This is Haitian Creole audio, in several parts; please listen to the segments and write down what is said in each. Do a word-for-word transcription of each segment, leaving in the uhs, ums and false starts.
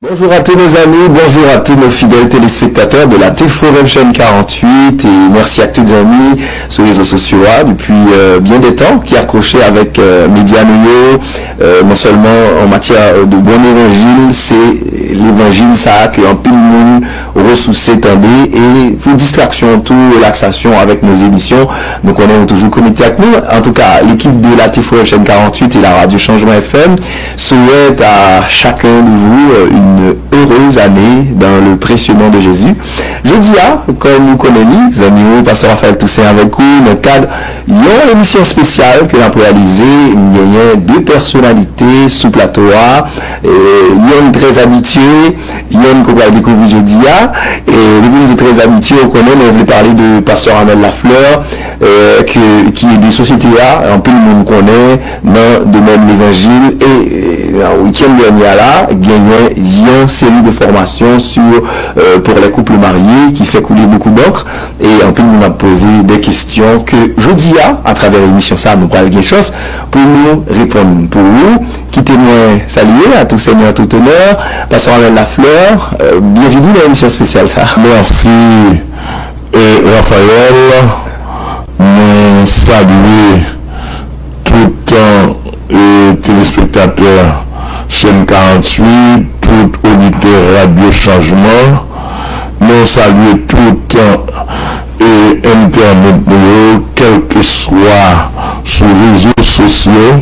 Bonjour à tous nos amis, bonjour à tous nos fidèles téléspectateurs de la T F M chaîne quarante-huit et merci à tous les amis sur les réseaux sociaux hein, depuis euh, bien des temps qui accrochaient avec euh, Média Noyo, euh, non seulement en matière de bon évangile, c'est l'évangile ça que un pile moun ressources tendez et pour distraction tout relaxation avec nos émissions, donc on est toujours connecté avec nous. En tout cas, l'équipe de la T F M chaîne quarante-huit et la radio Changement F M souhaite à chacun de vous euh, une heureuse année dans le précieux nom de Jésus. Jodi a, kòm ou konnen li, zanmi ou, Pastè Raphaël Toussaint avèk ou nan kad yon emisyon espesyal ke n ap reyalize. M genyen de pèsonalite sou plato a, e, yonn trè abitye, yonn ke w pral dekouvri jodi a. E depi m di trè abitye, ou konnen mwen vle pale de Pastè Armel Lafleur, e, ke, ki ede sosyete a, anpil moun konnen, nan domèn levanjil e nan wikenn dènye a la, genyen yon seri de fòmasyon sou euh, pour les couples mariés ki fè koule beaucoup d'encre e anpil moun ap poze de kesyon ke jodi a atravè emisyon sa nou pral gen chans pou nou reponn pou ou. Kite mwen salye à tout seigneur tout honneur Pastè Armel Lafleur, euh, byenvini nan emisyon espesyal sa. Mèsi Raphaël, nou salye tout e, telespektatè chèn karanntuit, tout oditè Radyo Chanjman. Nou salye tout e, entènot nou yo, kèlkeswa sou rezo sosyo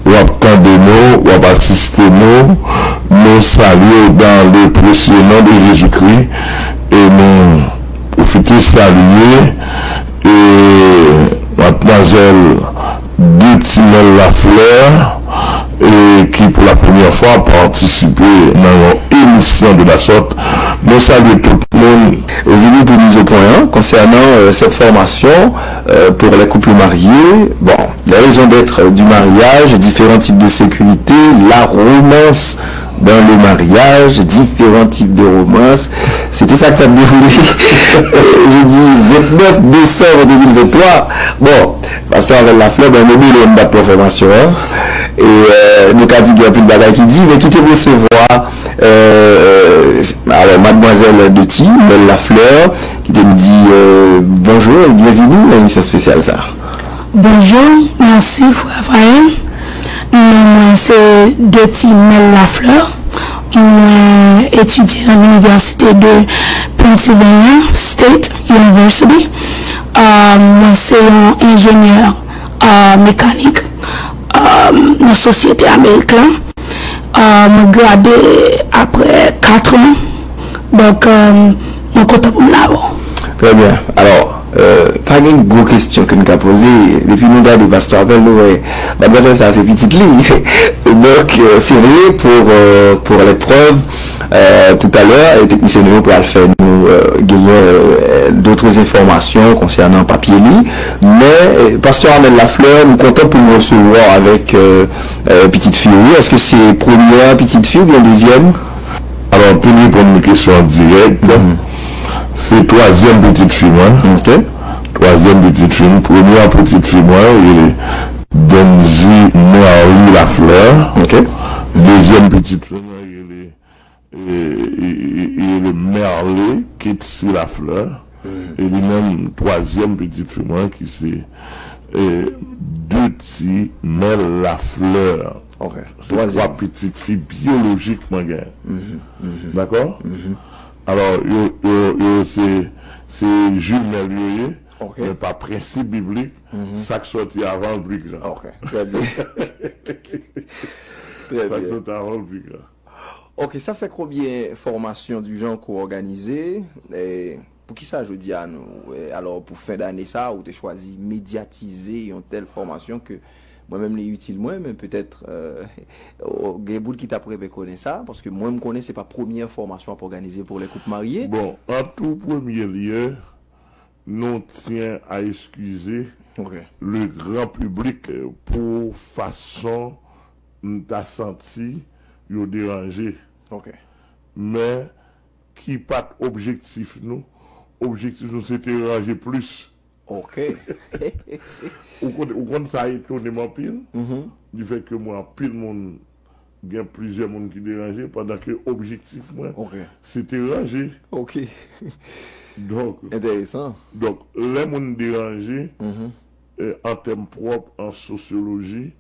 w ap tande nou, w ap asiste nou. Nou salye w dans le précieux nom de Jésus-Christ e nou pwofite salye e madmwazèl Dutimèl Lafleur e ki pou la premyè fwa patisipe nan yon emisyon de la sorte. Nou salye tout moun. Vini pou miz o pwen an konsènan euh, cette formation euh, pour les couples mariés. Bon, les raisons d'être du mariage, différents types de sécurité, la romance dans le mariage, différents types de romance. Se te sa k t ap dewoule jodi vennèf desanm de mil venntwa. Bon, Pastè Armel Lafleur, ban nou de lè m t ap pran fòmasyon an. E euh, nou ka di gen anpil bagay ki di, men kite m resevwa euh, alò, madmwazèl Dutimèl Lafleur, ki te m di euh, bonjou e byenvini nan emisyon espesyal sa. Bonjou, mèsi frè Raphaël. Non mwen se Dutimèl Lafleur. Mwen etidye nan linivèsite de Pennsylvania State University. Mwen se yon enjenyè mekanik nan sosyete Amerik la. Mwen grade apre kat an. Donk, mwen kontan pou m la avè w. Trè byen. Alò, pa gen gwo kesyon ke n ka poze. Depi nou gade pastè Raphaël, nou wè madmwazèl sa a se pitit li. Donk, se vre, pour, pour l'épreuve, toutalè, teknisyen nou yo pral fè nou genyen d'autres informations konsènan papye li. Men, pastè Armel Lafleur, m kontan pou m resevwa w avèk pitit fi w. Èske se premyè pitit fi oubyen dezyèm? Alò, pou n reponn kesyon an dirèk, se twazyèm pitit fi mwen. Twazyèm pitit fi m. Premyè pitit fi mwen, rele Denzy Merly Lafleur. Dezyèm pitit fi mwen, rele, rele Merly Ketsi Lafleur. E li menm, twazyèm pitit fi mwen, ki se Dutimèl Lafleur. Se twa pitit fi byolojik mwen genyen. Dakò? Alò, yo, yo, yo se, se jimèl yo ye, men pa prensip biblik, sa k sòti avan l pi gran. Ok, trè byen. Trè byen. Sa k sòti avan l pi gran. Ok, sa fè konbyen fòmasyon du genre ke w òganize? Poukisa jodi a nou, alò pou fen dane sa, ou te chwazi medyatize yon tèl fòmasyon ke mwen menm li itil mwen, men petèt gen moun ki t ap renmen konnen sa, paske mwen m konnen se pa premyè fòmasyon w ap òganize pour les couples mariés. Bon, an tou premye lye, nou tyen a eskize le gran piblik pou fason m ta santi yo deranje. Men ki pa t objektif nou. Objektif nou se te ranje plis. Ok. Ou konn, ou konn sa etone m anpil, difèt ke m wè anpil moun gen plizyè moun ki deranje, pandan ke objektif mwen, Ok. se te ranje. Ok. Donk, Enteresan. donk, lè moun deranje, Mhm. eh, an tèm pwòp, an sosyoloji,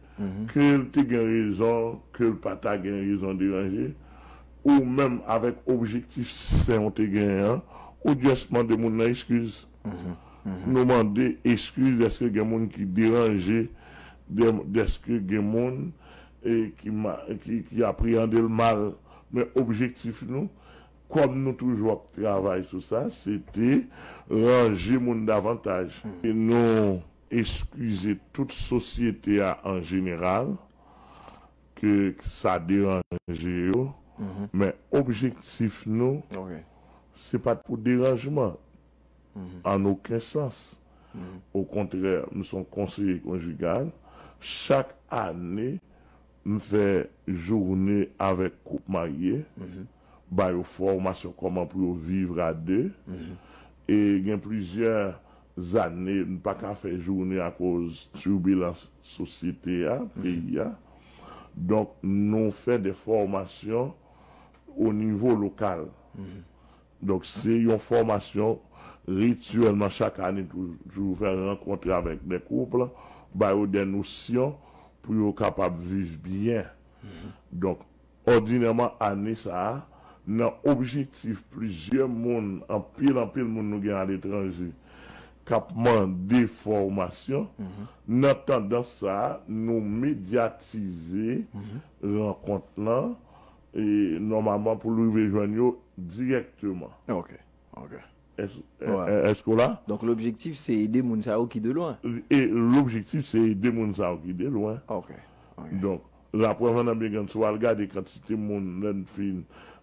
ke l te gen rezon, ke l pa ta gen rezon deranje, ou menm avèk objektif sen ou te genyen an, ou just mande moun nan eskiz. Nou mande eskiz dèske gen moun ki deranje, dè- dèske gen moun eh, ki, ma- ki, ki apreyande l mal. Men objektif nou, kòm nou toujou ap travay sou sa, se te ranje moun davantaj. E nou eskize tout sosyete a an jeneral ke sa deranje yo. Men objektif nou, Ok. se pa t pou deranjman, an okenn sans. Okontrè, m se yon konseye konjigal. Chak ane, m fè jounen avèk koup marye, ba yo fòmasyon kòman pou yo viv a de. E gen plizyè zane, m pa ka fè jounen akoz tibilans sosyete a, peyi a. Donk, nou fè de fòmasyon o nivo lokal. Donk, se yon fòmasyon rityèlman chak ane, toujou fè rankontre avèk de koup, ba yo de nosyon pou yo kapab viv byen. Donk, òdinèman, ane sa a, nan objektif plizyè moun, anpil, anpil moun nou gen aletranje, k ap mande fòmasyon, nan tandans sa a, nou medyatize rankont lan, e nòmalman pou l rive jwenn yo dirèkteman. Ok, ok. Èske w la? Donk, lobjektif, se ede moun sa yo ki de lwen. E lobjektif, se ede moun sa yo ki de lwen. Ok, ok. Donk, laprèv an nan Byengann, si w al gade kantite moun, lè n fin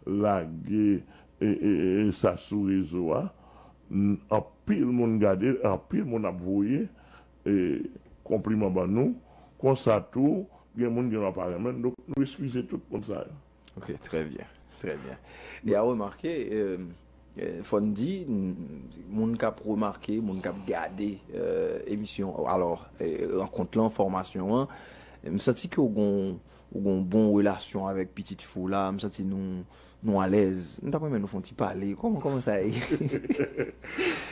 lage e, e, e, e sa sou rezo a, n- anpil moun gade, anpil moun ap voye e, konpliman ban nou. Konsa tou, gen moun gen dwa pa renmen n. Donk, nou eskize tout moun sa yo. Ok, trè byen, trè byen. E a remake, euh, euh, fò n di, n- moun k ap remake, moun k ap gade euh, emisyon, alò, euh, rankont lan, fòmasyon an, m santi ke w gon, w gon bon relasyon avèk pitit fi w la, m santi nou, nou alèz. M t ap renmen nou fè yon ti pale. Kòman, kòman sa ye?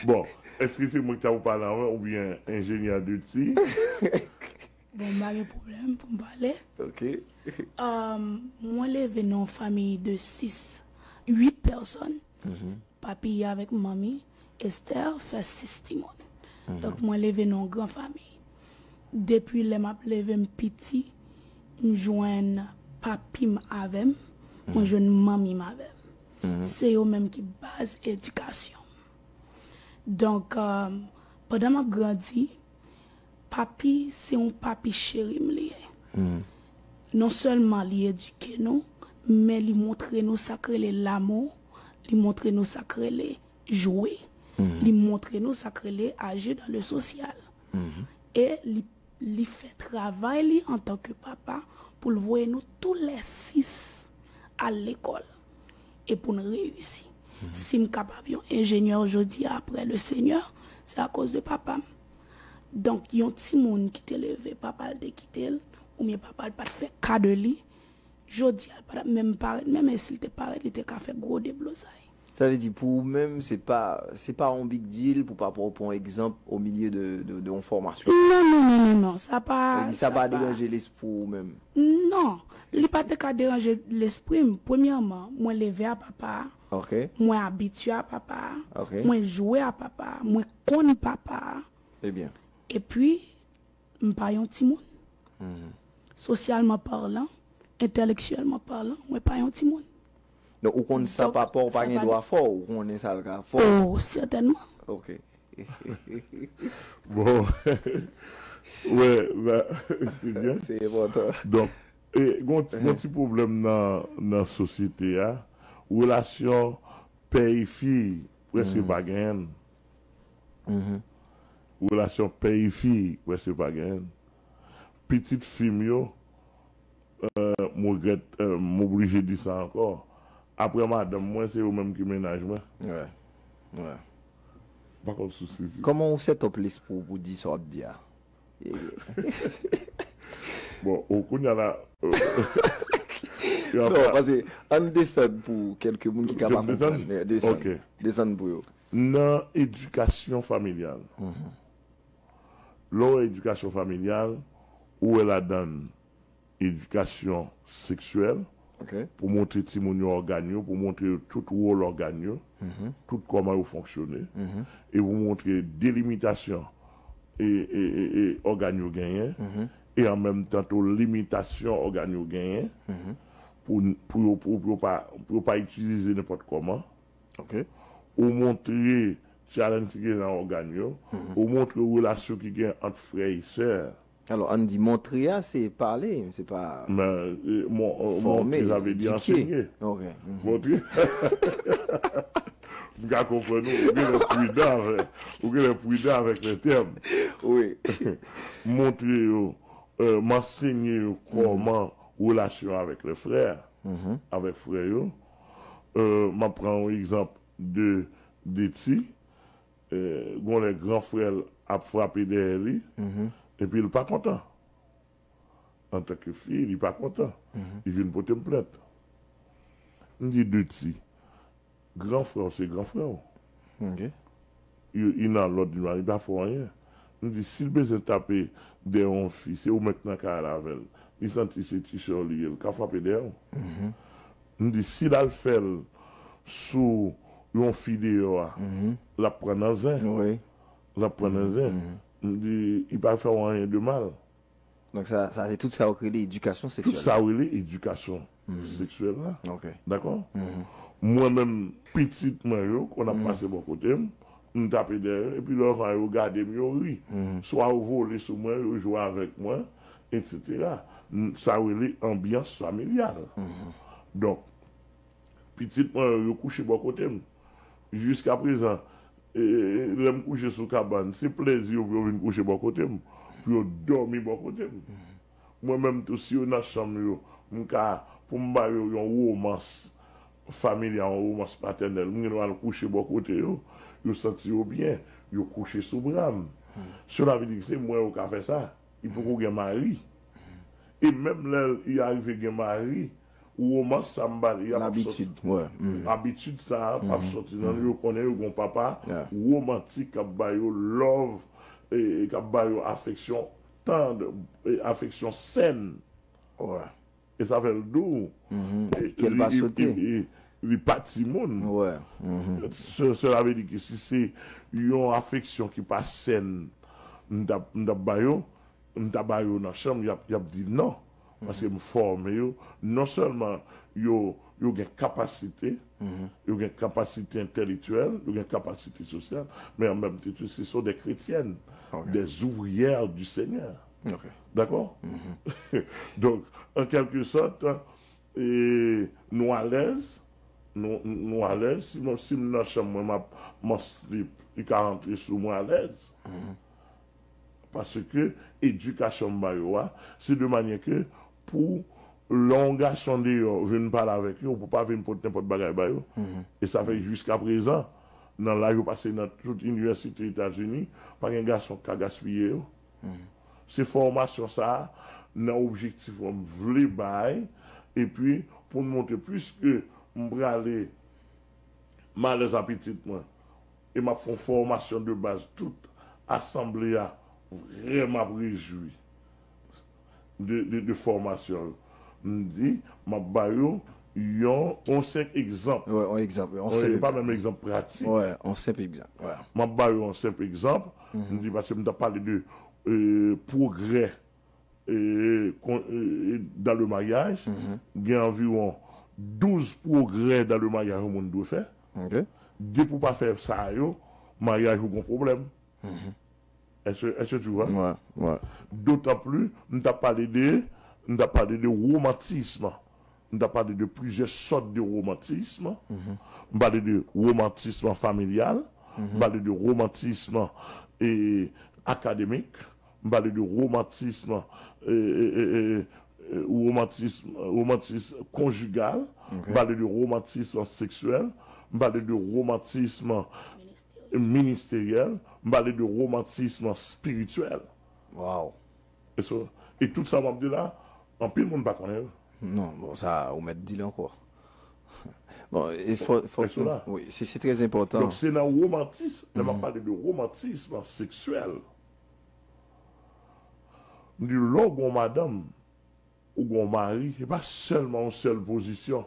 Bon, èske se mwen ki ta pou pale anvan oubyen enjenyè de ti? Bon, m pa gen pwoblèm pou m pale. Ok. Um, mwen leve nan yon fanmi de sis, uit pèsòn. Papi avèk manmi, Esther, fè sis timoun. Donk, mwen leve nan yon gran fanmi. Depi lè m ap leve m piti, m jwenn papi m avè m, mwen jwenn manmi m avè m. Se yo menm ki baz edikasyon m. Donk, um, pandan m ap grandi, papi, se yon papi cheri m li ye. Non sèlman li edike nou, men li montre nou sa k rele lamou, li montre nou sa k rele jwe, li montre nou sa k rele aji dan le sosyal. E li, li fè travay li antanke papa pou l voye nou tou lè sis al lekòl e pou n reyisi. Si m kapab yon enjenyè jodi a apre le Senyè, se akoz de papa m. Donk, yon timoun ki te leve, papa l te kite l, oubyen papa l pa t fè ka de li, jodi a, l pa t ap menm parèt, menm e si l te parèt, li te ka fè gwo deblozay. Sa vle di, pou ou menm, se pa, se pa yon big deal pou papa w pran egzanp o milye de, de, de yon fòmasyon. Non, non, non, non, non, sa pa... Sa vle di, sa pa deranje lespri w menm. Non, li pa te ka deranje lespri m. Premyèman, mwen leve a papa a. Ok. Mwen abitye a papa a. Ok. Mwen jwe a papa a. Mwen konn papa a. Ebyen. Epi, m pa yon timoun. Sosyalman palan, entèlektyèlman palan, mwen pa yon timoun. Donk, ou konn sa Donk, papa w pa sa gen pa- dwa fè w, ou konnen sa l ka fè w. Oh, sètènman. Ok. Bon. Wè, ba, se byen. Se enpòtan. Donk, e, gon, gon ti pwoblèm nan, nan sosyete a. Relasyon pè e fi, prèske pa genyen. Relasyon pè e fi, prèske pa genyen. Pitit fi m yo, euh, m regrèt, euh, m oblije di sa ankò. Apre madanm mwen, se yo menm ki mennaj mwen. Wè. Wè. M pa konn si w sezi. Kòman ou set up lespri w pou di sa w ap di a? Bon, ou kounye a la, euh, Non, paske ann desann pou kèlke moun ki ka pa konprann. Desann? Desann. Ok. Desann pou yo. Nan edikasyon familyal. Lè w wè edikasyon familyal, ou wè ladan l edikasyon seksyèl, pou montre timoun yo ògàn yo, pou montre yo tout wòl ògàn yo, tout kòman yo fonksyone, e pou montre delimitasyon e, e, e, e ògàn yo genyen, e an menm tan tou limitasyon ògàn yo genyen, pou, pou yo, pou, pou yo pa, pou yo pa itilize nenpòt kòman. Ou montre challenge ki gen nan ògàn yo, ou montre relasyon ki gen ant frè e sè. Alò, ann di montre a, se pale, se pa fòme, edike. Men, e, mon-, e, montre, sa vle di ansenye. Ok. Montre. M ka konprann ou, ou genlè pridan avèk, ou genlè pridan avèk lè tèm. Wi. Montre yo, e, m ansenye yo kòman relasyon avèk lè frè, avèk frè yo. E, m ap pran yon egzanp de, de ti. E, gon lè gran frè l ap frape dèyè li, epi l pa kontan. Antanke fi, li pa kontan. Li vin pote m plent. M di, de ti, gran frè w se gran frè w. Ok. Youn nan lòt, li pa fè w anyen. M di, si l bezwen tape dèyè yon fi, se ou menm k nan kay la avè l. Li santi se ti sè w li ye, l ka frape dèyè w. M di, si l al fè l sou yon fi deyò a, l ap pran nan zen. Wi. L ap pran nan zen. M di, li pa fè w anyen de mal. Donk, sa, sa se tout sa yo rele edikasyon seksyèl. Tout sa yo rele edikasyon seksyèl la. Ok. Dakò? Mwen menm, pitit mwen yo, konn ap pase bò kote m, m tape dèyè yo, epi lè yo gade m, yo ri. Swa yo vole sou mwen, yo jwe avèk mwen, etsetera. N-, sa rele anbyans familyal. Donk, pitit mwen yo, yo kouche bò kote m. Jiskaprezan, e, e, lè m kouche sou kabann, se plezi yo pou yo vin kouche bò kote m, pou yo dòmi bò kote m. Mwen menm tou, si yo nan chanm yo, m ka, pou m ba yo yon womans familyal, yon womans patènèl, m gen dwa al kouche bò kote yo, yo santi yo byen, yo kouche sou bra m. Cela veut dire que se mwen yo ka fè sa, li poko gen mari. E menm lè li arive gen mari, womans sa m ba li a p ap sòti. Labitid, wi. Abitid sa a p ap sòti nan yo, konnen yo gon papa womantik k ap ba yo love, e, e k ap ba yo afeksyon tand, e afeksyon sèn. Wi. E sa fè l dou. E ke l pa li, li, swete. Li, li, li pa timoun. Wi. Se, cela veut dire que si se yon afeksyon ki pa sèn, m t ap, m t ap ba yo, m ta ba yo nan chanm, y ap, y ap di non. Paske m fòme yo. Non sèlman yo, yo gen kapasite, yo gen kapasite entèlektyèl, yo gen kapasite sosyal, men an menm tan tou, ce sont des chrétiennes, des ouvrières du Seigneur. Dakò? Donk, an kèlke sòt, e, nou alèz, nou, nou alèz. Si mwen, si m nan chanm mwen, m ap, m an slip, li ka rantre sou mwen alèz. Paske edikasyon m ba yo a, se de manyè ke pou lè yon gason deyò vin pale avèk yo, ou pou pa vin pote nenpòt bagay ba yo. E sa fè jiskaprezan, nan laj yo pase nan tout inivèsite Etazini, pa gen gason k ka gaspiye yo. Se fòmasyon sa a, nan objektif mwen, m vle bay, epi pou m montre, piske m prale m alèz a pitit mwen, e m ap fè yon fòmasyon de baz, tout asanble a vrèman ap rejwi de, de, de fòmasyon yo. M di, m ap ba yo yon, yon senp egzanp. Wi, yon egzanp, yon senp egzanp. Wi, pa menm egzanp pratik. Wi, yon senp egzanp. Wi. M ap ba yo yon senp egzanp. M di, paske m t ap pale de, e, pwogrè, e, kon, e, e, dans le mariage, gen anviwon douz pwogrè dans le mariage yon moun dwe fè. Depi w pa fè sa yo, maryaj ou gon pwoblèm. Èske, èske tu vois? Wi, wi. Dotan pli, m t ap pale de, m t ap pale de womantism. M t ap pale de plizyè sòt de womantism. M pale de womantism familyal, m pale de womantism, e, akademik, m pale de womantism, e, e, e, e, e, womantism, womantism konjigal, m pale de womantism seksyèl, m pale de womantism ministeryèl, m pale de womantism espirityèl. Wow. E so, e tout sa m ap di la, anpil moun pa konnen yo. Non, bon, sa, ou mèt di l ankò. Bon, e fò, fòk nou, wi, se, se trè enpòtan. Donk, se nan womantis, lè m ap pale de womantis seksyèl, m di lè w gen yon madanm, ou gen yon mari, se pa sèlman yon sèl pozisyon.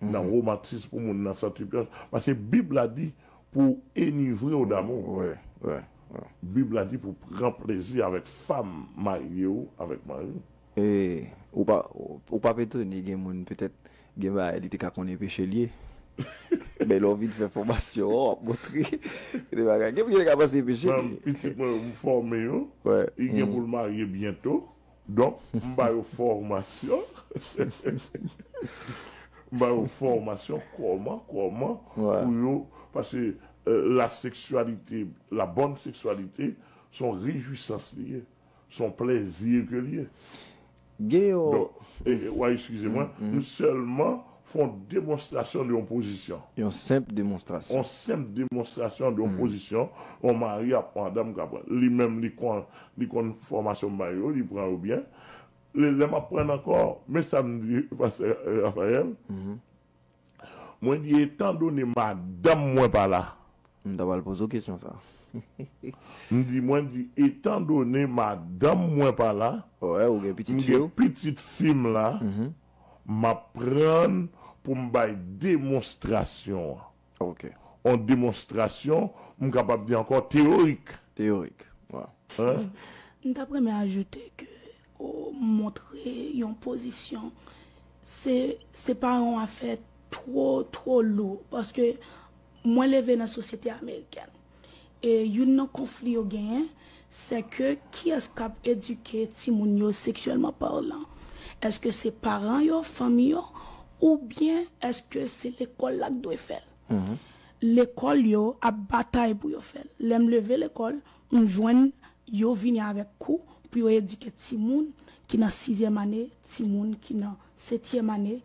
Nan womantis pou moun nan santi plas. Paske Bib la di pou enivre w damou. Wi, wi, wi. Bib la di pou pran plezi avèk fanm marye w, avèk mari w. E ou pa, ou, ou p ap etone, gen moun petèt, gen bagay li te ka konnen peche l ye. Men lè w vin fè fòmasyon an, w ap montre de bagay. Gen moun ki te ka panse peche l ye. Pitit mwen, m fòme yo. Li gen pou l marye byento. Donk, m ba yo fòmasyon. M ba yo fòmasyon kòman, kòman pou yo, paske, euh, la sexualité, la bonne sexualité, se yon rejwisans li ye, se yon plèzi ke li ye. Gen yon... Donk, e, e, w a eskize mwen, m sèlman fè yon demonstrasyon de yon pozisyon. Yon senp demonstrasyon. Yon senp demonstrasyon de yon pozisyon, yon mari ak madanm ka pran. Li menm, li konn, li konn fòmasyon m ba yo, li pran yo byen. Lè, lè m ap pran ankò, men sa m di, pastè Raphaël, mwen di, etandone madanm mwen pa la. M ta pral poze w kesyon sa. M di, mwen di, etandone madanm mwen pa la, ou gen pitit fi w, pitit fi m la, m ap pran pou m bay demonstrasyon an. Ok. Yon demonstrasyon, m kapab di ankò teyorik. Teyorik, wi. M t ap renmen ajoute ke, o, montre yon pozisyon, se, se pa yon afè twò, twò lou, paske mwen leve nan sosyete amerikèn. E youn nan konfli yo genyen, se ke kiyès k ap edike timoun yo seksyèlman palan? Èske se paran yo, fanmi yo, oubyen èske se lekòl la k dwe fè l? Lekòl yo ap batay pou yo fè l. Lè m leve lekòl, m jwenn yo vini avèk kou pou yo edike timoun ki nan sizyèm ane, timoun ki nan setyèm ane,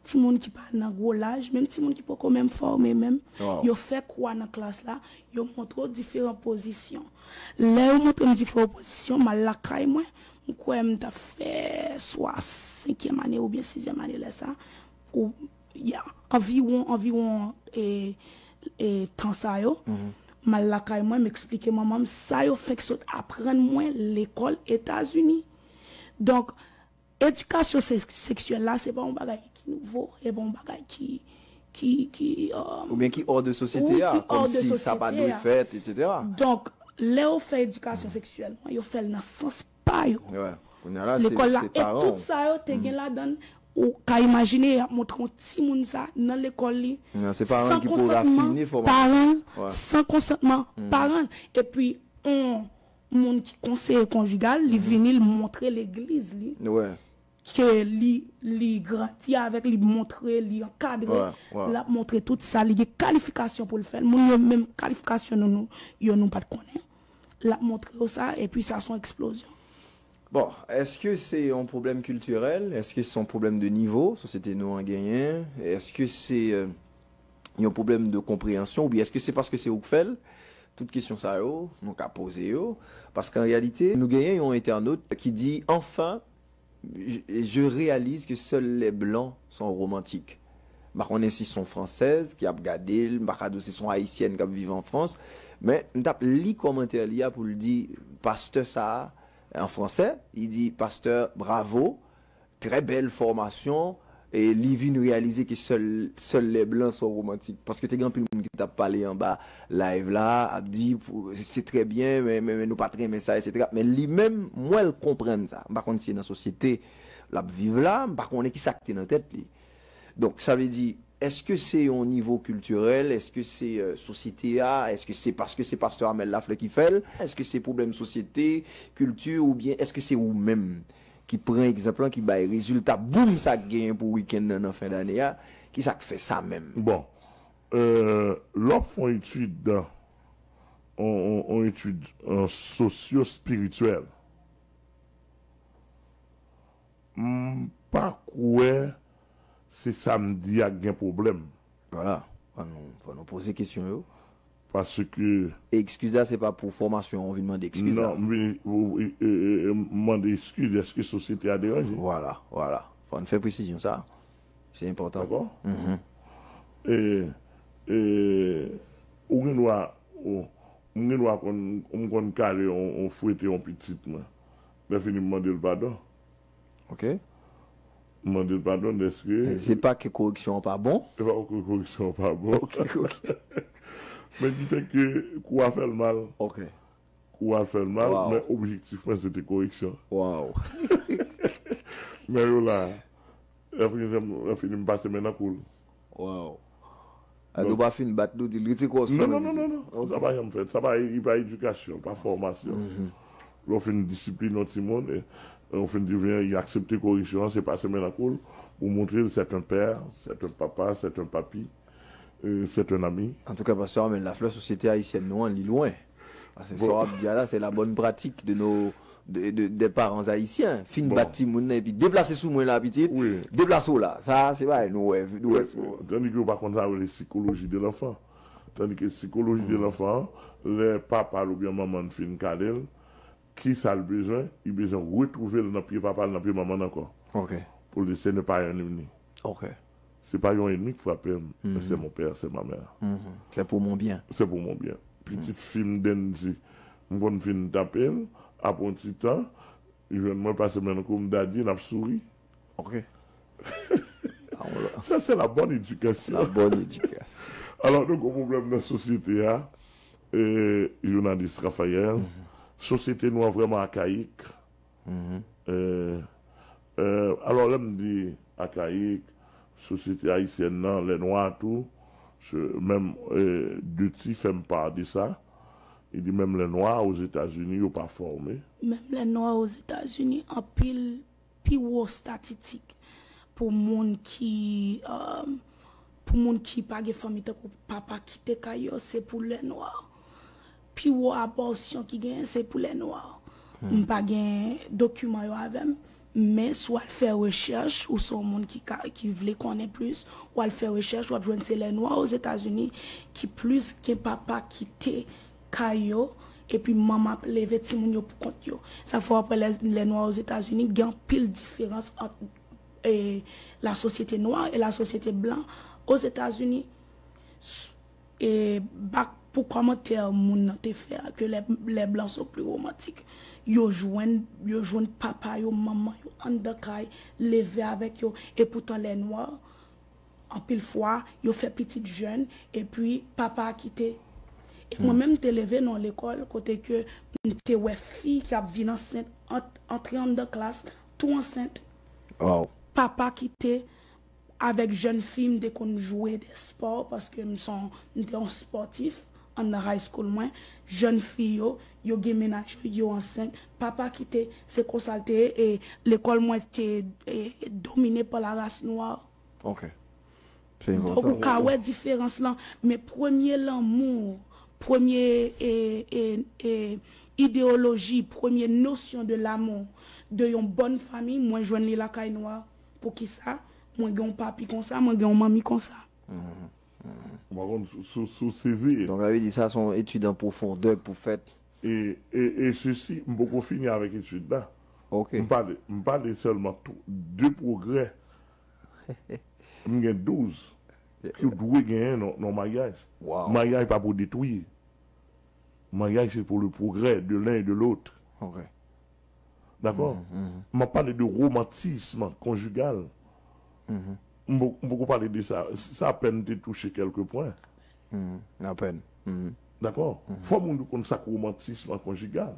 timoun ki pa nan gwo laj, menm timoun ki poko menm fòme menm, yo fè kou a nan klas la, yo montre w diferan pozisyon. Lè yo montre m diferan pozisyon, m al lakay mwen, m kwè m t ap fè swa senkyèm ane oubyen sizyèm ane lè sa, ou, ya, anviwon, anviwon, e, e, tan sa yo, m al lakay mwen, m eksplike manman m sa yo fenk sot aprann mwen lekòl Etazini. Donk, edikasyon sèk-, seksyèl la, se pa yon bagay ki nouvo, e pa yon bagay ki, ki, ki, euh, oubyen ki hors de sosyete a, kòmsi sa pa dwe fèt, etsetera. Donk, lè yo fè edikasyon seksyèl, yo fè l nan sans pa yo. Lekòl la, e tout sa yo te gen ladan l, ou ka imajine y ap montre yon timoun sa nan lekòl li, san konsantman paran l, san konsantman paran l. Epi, yon moun ki konseye konjigal, li vini, li montre legliz li ke li, li grandi avèk, li montre, li ankadre, l ap montre tout sa, li gen kalifikasyon pou l fè l. Moun yo menm kalifikasyon nou, nou, yo nou pa t konnen. L ap montre yo sa, epi sa se yon eksplozyon. Bon, èske se yon pwoblèm kiltirèl? Èske se yon pwoblèm de nivo sosyete nou an genyen? Èske se, euh, yon pwoblèm de konpreyansyon? Oubyen èske se paske se ou k fè l? Tout kesyon sa yo, nou ka poze yo. Paske an reyalite, nou genyen yon entènot ki di, enfin, je, je réalise que seuls les blancs sont romantiques. M pa konnen si se yon fransèz ki ap gade l, m pa ka di w si se yon ayisyèn k ap viv an Frans, men m t ap li kòmantè li a pou l di, pastè sa a, an fransè, li di, pastè, bravo, trè bèl fòmasyon, e li vin reyalize ke sèl, sèl lè blan son romantik. Paske te gen anpil moun ki t ap pale anba live la, ap di, pou, se trè byen, men, men, men nou pa t renmen sa, etsetera. Men li menm, m wè l konprann sa. M pa konn si se nan sosyete l ap viv la, m pa konnen ki sa k te nan tèt li. Donk, sa vle di, èske se yon nivo kiltirèl? Èske se, euh, sosyete a? Èske se paske se pastè Amel Lafleur ki fè l? Èske se pwoblèm sosyete, kilti, oubyen èske se ou menm ki pran egzanp lan, ki bay rezilta boum sa k genyen pou wikenn nan, nan fen dane a? Ki sa k fè sa menm? Bon, euh, lè w ap fè yon etid, yon, yon, yon etid, euh, sosyo-espirityèl, m pa kwè se sa m di a k gen pwoblèm. Vwala. Fò nou, fò nou poze kesyon yo. Paske... E eskiz la, se pa pou fòmasyon an, ou vin mande eskiz la? Non, m vin, ou, e, e, e, m mande eskiz, èske sosyete a deranje? Vwala, vwala. Ann fè presizyon sa. Se enpòtan. Dakò? E, e, ou gen dwa, ou, m gen dwa konn, m konn kale yon, yon fwete yon pitit mwen. Lè fini m mande l padon. Ok. M mande l padon dèske. Se pa ke koreksyon an pa bon? Se pa ke koreksyon an pa bon. Ok, ok. Men ki fè ke kou a fè l mal. Ok. Kou a fè l mal, men objektif mwen se te koreksyon. Waw. Men yo la, lè fini, lè fini m pase men nan kou l. Waw. Alò, ou pa fin bat li, ou di l rete kò w sou mwen. Non, non, non, non, non. Sa pa janm fèt. Sa pa, li pa edikasyon, pa fòmasyon. Lè w fin disipline yon timoun, e, ou fin di, vin, li aksepte koreksyon an, se pase men nan kou l, ou montre l c'est un père, c'est un papa, c'est un papi, e, c'est un ami. Antouka, pastè Armel Lafleur, sosyete ayisyèn nou an, li lwen. Paske sa w ap di a la, se la bonne pratique de nos de, de, des parents haïtiens. Fin bat timoun nan epi deplase sou mwen la pitit. Deplase w la. Sa se bagay nou wè, nou wè. Tandis que yo pa konn sa yo rele psychologie de l'enfant. Tandis que psychologie de l'enfant, lè papa l oubyen manman l fin kale l, kisa l bezwen? Li bezwen retwouve l nan pye papa l, nan pye manman l ankò. Pou l di se ne pa yon ennemi. Se pa yon ennemi k frape m, men c'est mon père, c'est ma mère. Se pou mon byen. Se pou mon byen. Pitit fi m Dendy, m konn fin tape l, apre yon ti tan, li jwenn mwen pase men nan kou m, Daddy, n ap souri. Ok. Sa se la bonne éducation. La bonne éducation. Alò, nou gen pwoblèm nan sosyete a, e, jounalis Raphaël, sosyete nou an vrèman akayik. E, e, alò, lè m di akayik, sosyete ayisyèn nan, lè nwa tou, menm, e, Duty fè m pa de sa, li di menm lè nwa Ozetazini, yo pa fòme. Menm lè nwa Ozetazini, anpil pi wo estatitik pou moun ki, pou moun ki pa gen fanmi tankou papa kite kay yo, se pou lè nwa. Pi wo abòsyon ki genyen, se pou lè nwa. M pa gen dokiman yo avè m, men si w al fè rechèch, ou se yon moun ki ka, ki vle konnen plis, w al fè rechèch, w ap jwenn se lè nwa Ozetazini ki plis gen papa kite kay yo, epi manman ap leve timoun yo pou kont yo. Sa fè w ap wè lè, lè nwa Ozetazini gen anpil diferans ant, e, la sosyete nwa e la sosyete blan Ozetazini. S-, e, bak pou kòmantè moun nan te fè a, que les, les blancs sont plus romantiques. Yo jwenn, yo jwenn papa yo, manman yo anndan kay, leve avèk yo, epoutan lè nwa, anpil fwa, yo fè pitit jèn, epi papa a kite. E mwen menm, m te leve nan yon lekòl kote ke m te wè fi ki ap vin ansent, ant, antre anndan klas, tou ansent. Papa kite avèk jèn fi, m te konn jwe de spò, paske m se yon, m te yon spòtif anndan high school mwen. Jèn fi yo, yo gen mennaj yo, yo ansent. Papa kite, se konsa l te ye, e lekòl mwen te, e, domine pa la race noire. Ok. Se enpòtan. Donk, ou ka wè diferans lan, men premye lanmou, premye, e, e, e, ideyoloji, premye notion de l'amour de yon bòn fanmi, mwen jwenn li lakay nwa. Poukisa? Mwen gen yon papi konsa, mwen gen yon manmi konsa. Ou pa konn si, si, si w sezi. Donk, sa vle di sa se yon etid an pwofondè k pou fèt. E, e, e sesi, m poko fini avèk etid la. Ok. M pale, m pale sèlman tou, de pwogrè. M gen douz ki w dwe genyen nan, nan maryaj. Maryaj pa pou detwi. Maryaj se pour le progrès de l'un et de l'autre. Ok. Dakò? M ap pale de romantisme conjugal. M po- m poko pale de sa. Sa apèn te touche kèlke pwen. Apèn. Dakò? Fò moun yo konn sa k romantisme conjugal.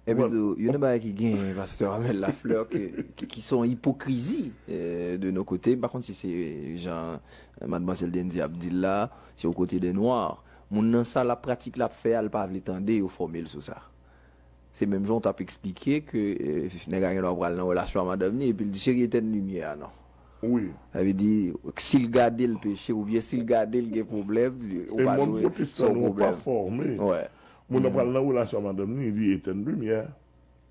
Epi tou, youn nan bagay ki genyen, pastè Armel Lafleur, ke, ki, ki se yon ipokrizi, eh, de nos côtés. M pa konn si se jan, eh, madmwazèl Dendy ap di l la, se yon kote de nwa. Moun nan sa l ap pratik, l ap fè a, l pa vle tande yo fòme l sou sa. Se menm jan w t ap eksplike ke, eh, nèg la gen dwa pral nan relasyon a madanm li, epi l di, cheri, etèn limyè a non. Wi. Sa vle di, si l gade l peche, oubyen si l gade l gen pwoblèm, ou pa jwe se yon pwoblèm. Wi. Moun nan pral nan relasyon a madanm li, li etèn limyè.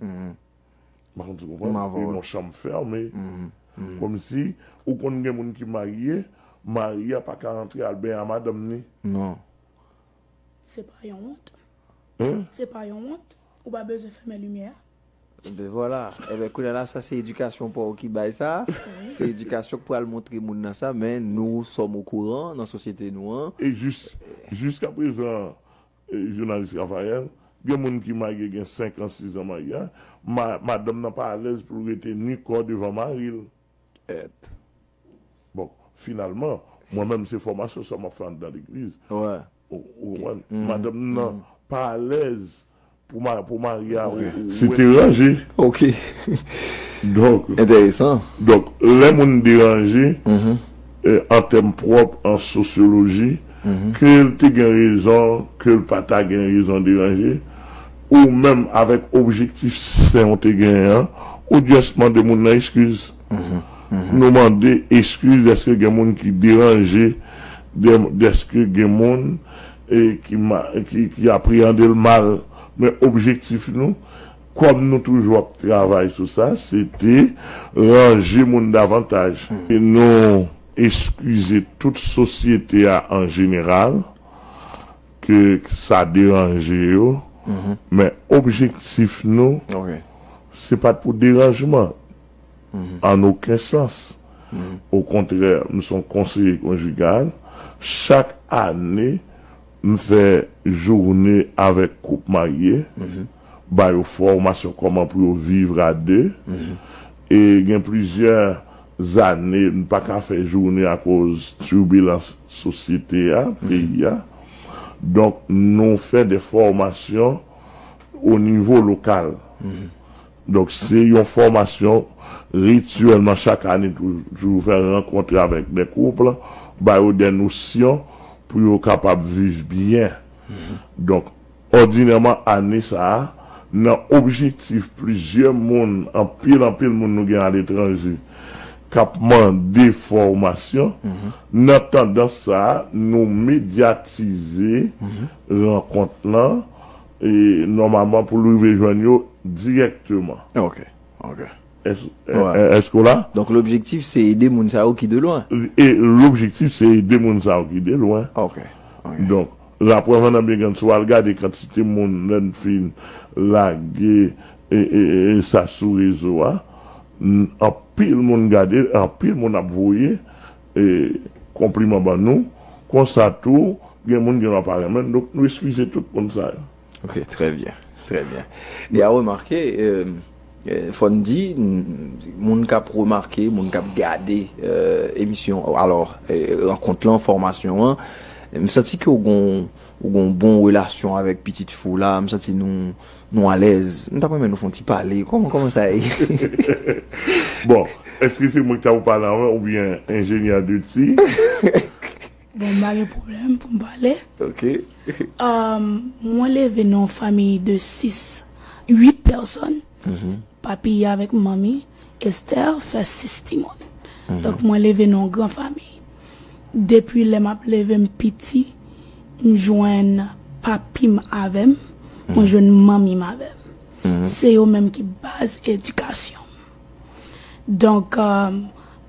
M pa konn si w konprann. Li nan chanm fèmen. Kòmsi, ou konn gen moun ki marye, mari a pa ka antre al benyen a madanm li. Non. Se pa yon wont. Hein? Se pa yon wont. Ou pa bezwen fèmen limyè a. Ebyen vwala. Ebyen kounye a la, sa se edikasyon pa w ki bay sa. Se edikasyon k pral montre moun nan sa, men nous sommes au courant nan sosyete nou an. E jis, jiskaprezan, e, jounalis Raphaël, gen moun ki marye gen senk an, sis an marye, ma, madanm nan pa alèz pou l rete ni kò devan mari l. Et. Bon, finalman, mwen menm se fòmasyon sa m ap fè anndan legliz. Ou, ou konprann? Madanm nan pa alèz pou ma, pou mari a ou, ou, se te ranje. Ok. Donk, enteresan. Donk, lè moun deranje, e, an tèm pwòp, an sosyoloji, ke l te gen rezon, ke l pa ta gen rezon deranje, ou menm avèk objektif sen ou te genyen an, ou just mande moun nan eskiz. Nou mande eskiz dèske gen moun ki deranje, dè-, dèske gen moun, e, ki ma-, ki, ki apreyande l mal. Men objektif nou, kòm nou toujou ap travay sou sa, se te ranje moun davantaj. E nou eskize tout sosyete a an jeneral, ke sa deranje yo, men objektif nou, se pa t pou deranjman, an okenn sans. Okontrè, m se yon konseye konjigal. Chak ane, m fè jounen avèk koup marye, ba yo fòmasyon kòman pou yo viv a de. E gen plizyè zane, m pa ka fè jounen akoz tibilans sosyete a, peyi a. Donk, nou fè de fòmasyon o nivo lokal. Donk, se yon fòmasyon rityèlman chak ane, toujou fè rankont avèk de koup, ba yo de nosyon pou yo kapab viv byen. Donk, òdinèman, ane sa a, nan objektif plizyè moun, anpil, anpil moun nou gen aletranje, k ap mande fòmasyon, nan tandans sa a, nou medyatize rankont lan, e nòmalman pou l rive jwenn yo dirèkteman. Ok, ok. Èske w la? Donk, lobjektif, se ede moun sa yo ki de lwen. E lobjektif, se ede moun sa yo ki de lwen. Ok, ok. Donk, rapwèman nan byen grann, si w al gade kantite moun, lè n fin lage, e, e, e, sa sou rezo a, n-, anpil moun gade, anpil moun ap voye, e, konpliman ban nou. Konsa tou, gen moun gen dwa pa renmen n. Donk, nou eskize tout moun sa yo. Ok, trè byen, trè byen. E a remake, e, e, fò n di, n-, moun k ap remake, moun k ap gade, e, emisyon, alò, e, rankont lan, fòmasyon an, m santi ke w gon, w gon bon relasyon avèk pitit fi w la, m santi nou, nou alèz. M t ap renmen nou fè yon ti pale. Kòman, kòman sa ye? Bon, èske se mwen ki ta pou pale anvan oubyen enjenyè de ti? Bon, m pa gen pwoblèm pou m pale. Ok. Um, mwen leve nan yon fanmi de sis, uit pèsòn. Papi avèk manmi, Esther, fè sis timoun. Donk, mwen leve nan yon gran fanmi. Depi lè m ap leve, m piti, m jwenn papi m avè m, mwen jwenn manmi m avè m. Se yo menm ki baz edikasyon m. Donk, um,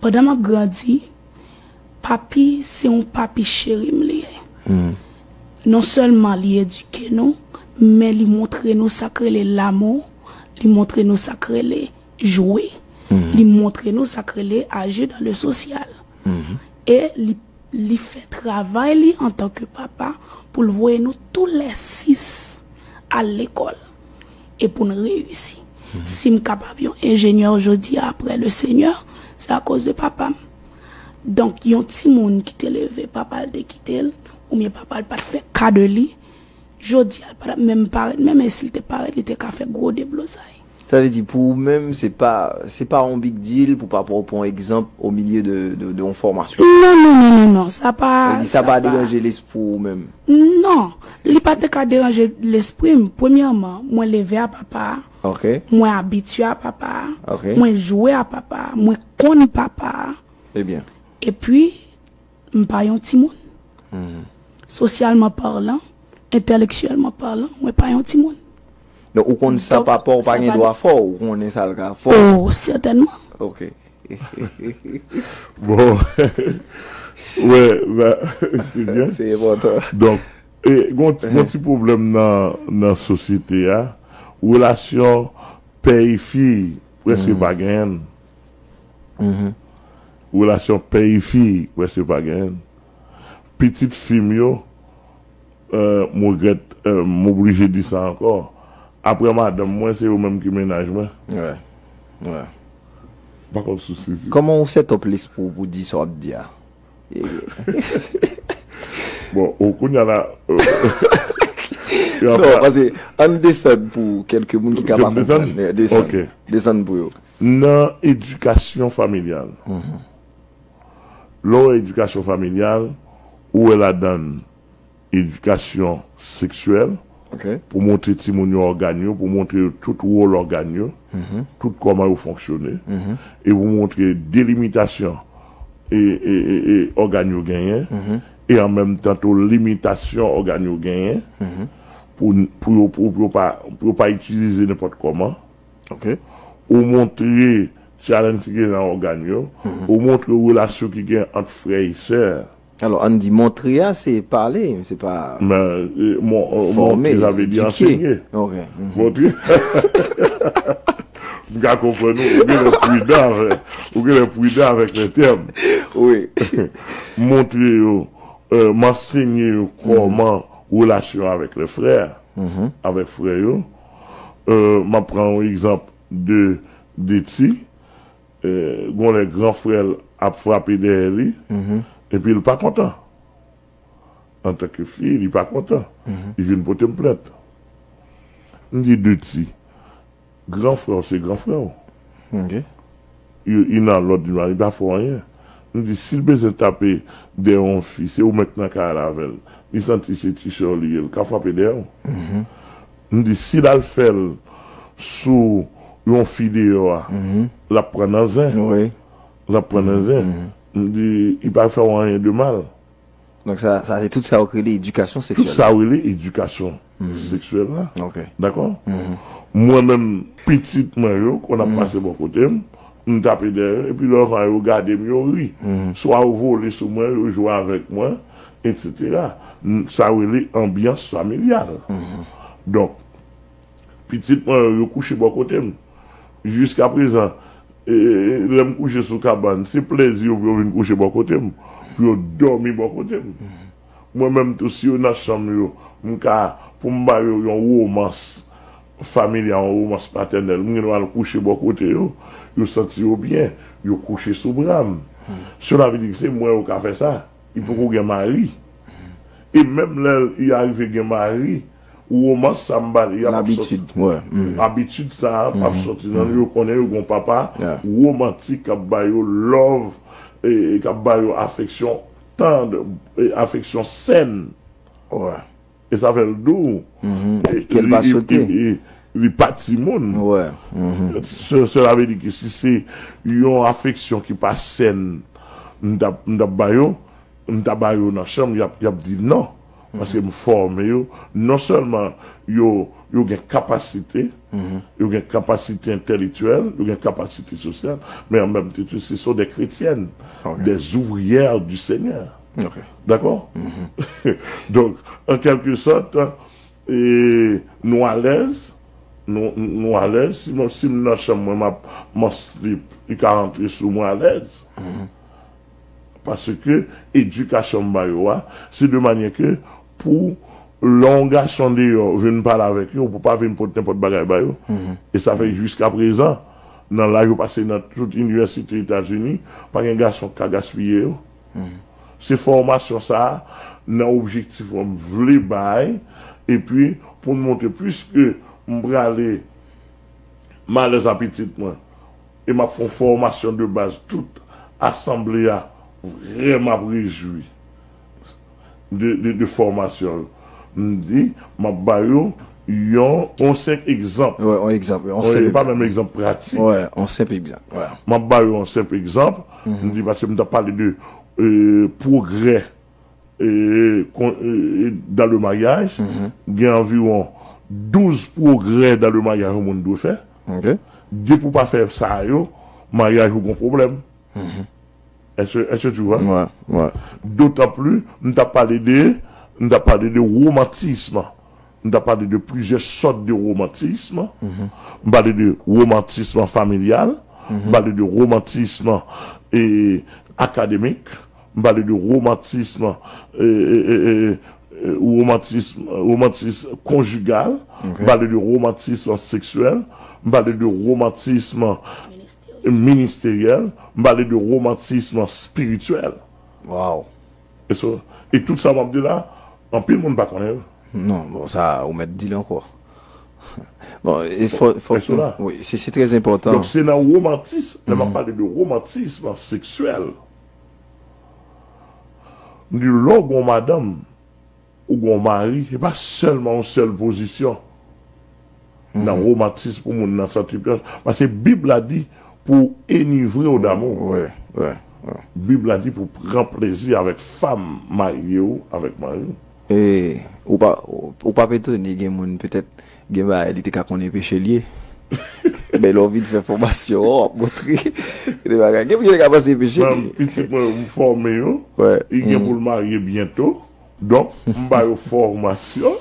pandan m ap grandi, papi, se yon papi cheri m li ye. Non sèlman li edike nou, men li montre nou sa k rele lamou, li montre nou sa k rele jwe, li montre nou sa k rele aji dan le sosyal. E li, li fè travay li antanke papa pou l voye nou toulèsis al lekòl e pou n reyisi. Si m kapab yon enjenyè jodi a apre le Senyè, se akoz de papa m. Donk, yon timoun ki te leve, papa l te kite l, oubyen papa l pa t fè ka de li, jodi a, l pa t ap menm parèt, menm e si l te parèt, li te ka fè gwo deblozay. Sa vle di, pou ou menm, se pa, se pa yon big deal pou papa w pran egzanp o milye de, de, de yon fòmasyon. Non, non, non, non, non, sa pa, sa vle di, sa pa deranje lespri w menm? Non, li pa te ka deranje lespri m. Premyèman, mwen leve a papa a. Ok. Mwen abitye a papa a. Ok. Mwen jwe a papa a. Mwen konn papa a. Ebyen. Epi, m pa yon timoun. Sosyalman palan, entèlektyèlman palan, mwen pa yon timoun. Donk, ou konn sa papa w pa gen dwa fè w, ou konnen sa l ka fè w. Oh, sètènman. Ok. Bon. Wè, ba, se byen. Se enpòtan. Donk, e, gon, gon ti pwoblèm nan, nan sosyete a. Relasyon pè e fi, prèske pa genyen. Relasyon pè e fi, prèske pa genyen. Pitit fi m yo, euh, m regrèt, euh, m oblije di sa ankò. Apre madanm mwen, se yo menm ki mennaj mwen. Wè. Wè. Pa konn sou sezi. Kòman ou set up lespri w pou di sa w ap di a? Bon, ou kounye a la. Non, paske ann desann pou kèlke moun ki ka pa konprann. Desann pou yo. Nan edikasyon familyal. Lè w wè edikasyon familyal, ou wè ladan edikasyon seksyèl, pou montre timoun yo ògàn yo, pou montre yo tout wòl ògàn yo, tout kòman yo fonksyone, e pou montre delimitasyon e, e, e, e ògàn yo genyen, e an menm tan tou limitasyon ògàn yo genyen, pou, pou yo, pou, pou yo pa, pou yo pa itilize nenpòt kòman. Ou montre challenge ki gen nan ògàn yo, ou montre relasyon ki gen ant frè e sè. Alò, ann di montre a, se pale, se pa Men, e, mon, e, montre, sa vle di ansenye. Montre. M ka konprann ou, ou genlè pridan avèk, ou genlè pridan avèk le tèm. Montre yo, e, m ansenye yo kòman relasyon avèk le frè, avèk frè yo. E, m ap pran yon egzanp de, de ti, e, gon lè gran frè l ap frape dèyè li, epi l pa kontan. Antanke fi, li pa kontan. Li vin pote m plent. M di de ti, gran frè w se gran frè w. Youn nan lòt, li pa fè w anyen. M di, si l bezwen tape dèyè yon fi, se ou menm k nan kay la avè l. Li santi se ti sè w li ye, l ka frape dèyè w. M di, si l al fè l sou yon fi deyò a, l ap pran nan zen. L ap pran nan zen. M di, li pa fè w anyen de mal. Donk, sa, sa se tout sa yo rele edikasyon seksyèl. Tout sa yo rele edikasyon seksyèl la. Dakò? Mwen menm, pitit mwen yo, konn ap pase bò kote m, m tape dèyè yo, epi lè yo gade m, yo ri. Swa yo vole sou mwen, yo jwe avèk mwen, etsetera. Sa yo rele anbyans familyal. Donk, pitit mwen yo, yo kouche bò kote m. Jiskaprezan, e, e, lè m kouche sou kabann, se plèzi yo pou yo vin kouche bò kote m, pou yo dòmi bò kote m. Mwen menm tou, si yo nan chanm yo, m ka, pou m ba yo yon womans familyal, yon womans patènèl, m gen dwa al kouche bò kote yo, yo santi yo byen, yo kouche sou bra m. Cela veut dire que se mwen yo ka fè sa. Li poko gen mari. E menm lè li arive gen mari, womans sa m ba li a p ap sòti. Abitid sa a p ap sòti nan li. Yo konnen yo gon papa womantik k ap ba yo love, e, e k ap ba yo afeksyon tand, e, afeksyon sèn. E sa fè l dou. E, e, e, e, li pa timoun. Se, cela veut dire que si se yon afeksyon ki pa sèn, m t ap, m t ap ba yo, m ta ba yo nan chanm, y ap, y ap di non. Paske m fòme yo. Non sèlman yo, yo gen kapasite, yo gen kapasite entèlektyèl, yo gen kapasite sosyal, men an menm tan tou, ce sont des chrétiennes, des ouvrières du Seigneur. Dakò? Donk, an kèlke sòt, e, nou alèz, nou, nou alèz. Si m, si m nan chanm mwen, m ap, m an slip, li ka rantre sou mwen alèz. Paske edikasyon m ba yo a, se de manyè ke pou lè yon gason deyò vin pale avèk yo, ou pou pa vin pote nenpòt bagay ba yo. E sa fè jiskaprezan, nan laj yo pase nan tout inivèsite Etazini, pa gen gason k ka gaspiye yo. Se fòmasyon sa a, nan objektif mwen, m vle bay, epi pou m montre, piske m prale m alèz a pitit mwen, e m ap fè yon fòmasyon de baz, tout asanble a vrèman ap rejwi de, de, de fòmasyon yo. M di, m ap ba yo yon, yon senp egzanp. Yon egzanp, yon senp, pa menm egzanp pratik. Yon senp egzanp. M ap ba yo yon senp egzanp. M di, paske m t ap pale de, e, pwogrè, e, kon, e, e, dans le mariage, gen anviwon douz pwogrè dans le mariage yon moun dwe fè. Depi w pa fè sa yo, maryaj ou gon pwoblèm. Est-ce, est-ce que tu vois? D'autant plus, m t ap pale de, m t ap pale de romantisme. M ta pale de plizyè sòt de romantism. M pale de romantism familial, m pale de romantism, e, akademik, m pale de romantism, e, e, e, e, e, romantism, romantism konjigal, m pale de romantism seksyèl, m pale de romantism ministeryèl, m pale de romantism espirityèl. Wow. E so, e tout sa m ap di la, anpil moun pa konnen l. Non, bon, sa, ou mèt di l ankò. Bon, e fò, fò, Èske la? Wi, se, se trè enpòtan. Donk, se nan romantism, lè m ap pale de romantism seksyèl, m di lè w gon madanm, ou gon mari, se pa sèlman yon sèl pozisyon. Nan romantism pou moun nan santi pyan. Paske Bib la di pou enivre w damou. Wi, wi, wi. Bib la di pou pran plezi avèk fanm marye w, avèk mari w. E ou pa, ou, ou p ap etone, gen moun petèt, gen bagay li te ka konnen peche l ye. Men lè w vin fè fòmasyon an, w ap montre de bagay. Gen moun ki te ka panse peche l Mwen, ye. Pitit mwen, m fòme yo. Wi. Li gen pou l marye byento. Donk, m ba yo fòmasyon.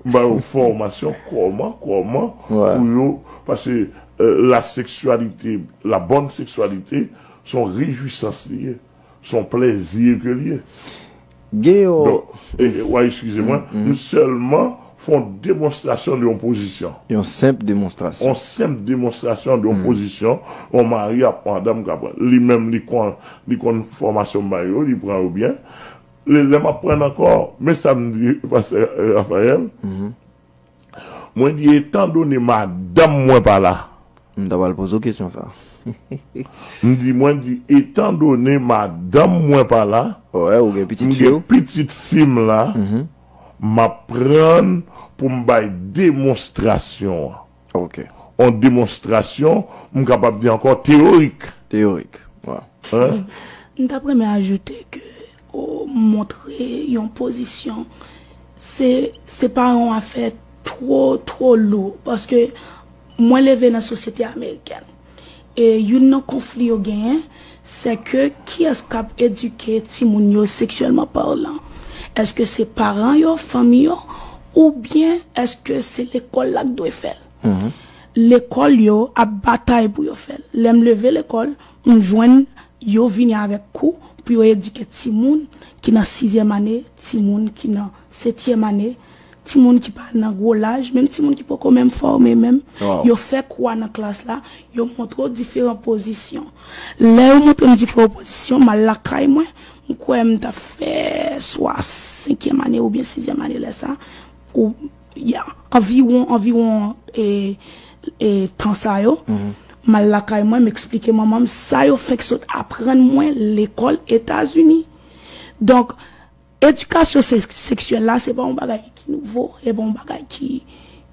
M ba yo fòmasyon kòman, kòman Wi. pou yo. Paske, euh, la sexualité, la bonne sexualité, se yon rejwisans li ye. Se yon plèzi ke li ye. Gen yon Donk, e, e, w a eskize mwen, m sèlman fè yon demonstrasyon de yon pozisyon. Yon senp demonstrasyon. Yon senp demonstrasyon de yon pozisyon, yon mari ak madanm k ap li menm li konn, li konn fòmasyon m ba yo, li pran yo byen. Lè, lè m ap pran ankò, men sa m di, Pastè, euh, Raphaël, mwen di, etandone madanm mwen pa la, M ta pral poze w kesyon sa. M di, mwen di, etandone madanm mwen pa la, Wè, ou gen pitit m fi gen w. Pitit fi m la, m ap pran pou m bay demonstrasyon an. Ok. Yon demonstrasyon, m kapab di ankò teyorik. Teyorik. Wè. Hein? M t ap renmen ajoute ke o, montre yon pozisyon, se, se pa yon afè twò, twò lou. Paske mwen leve nan sosyete amerikèn. E youn nan konfli yo genyen, se ke kiyès k ap edike timoun yo seksyèlman palan? Èske se paran yo, fanmi yo, oubyen èske se lekòl la k dwe fè l? Lekòl yo ap batay pou yo fè l. Lè m leve lekòl, m jwenn yo vini avèk kou pou yo edike timoun ki nan sizyèm ane, timoun ki nan setyèm ane, timoun ki pa nan gwo laj, menm timoun ki poko menm fòme menm, Wow. Yo fè kou a nan klas la, yo montre w diferan pozisyon. Lè yo montre m diferan pozisyon, m al lakay mwen, m kwè m t ap fè swa senkyèm ane oubyen sizyèm ane lè sa, ou, ya, anviwon, anviwon, e, e, tan sa yo, m al lakay mwen, m eksplike manman m sa yo fenk sot aprann mwen lekòl Etazini. Donk, edikasyon se-, seksyèl la, se pa yon bagay ki nouvo, e pa yon bagay ki,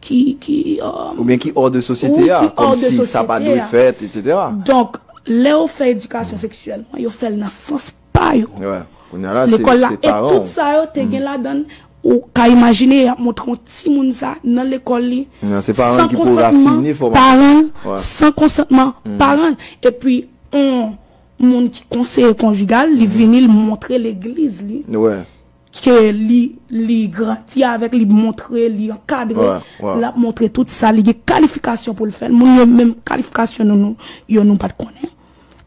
ki, ki, euh, Oubyen ki hors de sosyete Wi, a, ki hors de kòmsi sa pa dwe sosyete a. Fèt, et cetera. Donk, lè yo fè edikasyon seksyèl, yo fè l nan sans pa yo. Wè. Kounye a la, se Lekòl la, se e paran tout w. Sa yo te gen ladan, ou ka imajine y ap montre yon timoun sa nan lekòl li, Non, se paran san ki pou konsantman rafine fòmasyon. Paran l, Wè. San konsantman paran l. Epi, yon moun ki konseye konjigal, li vini, li montre legliz li. Wè. Ke li, li grandi avèk, li montre, li ankadre, Wè, wè. L ap montre tout sa, li gen kalifikasyon pou l fè l. Moun yo menm kalifikasyon nou, nou, yo nou pa t konnen.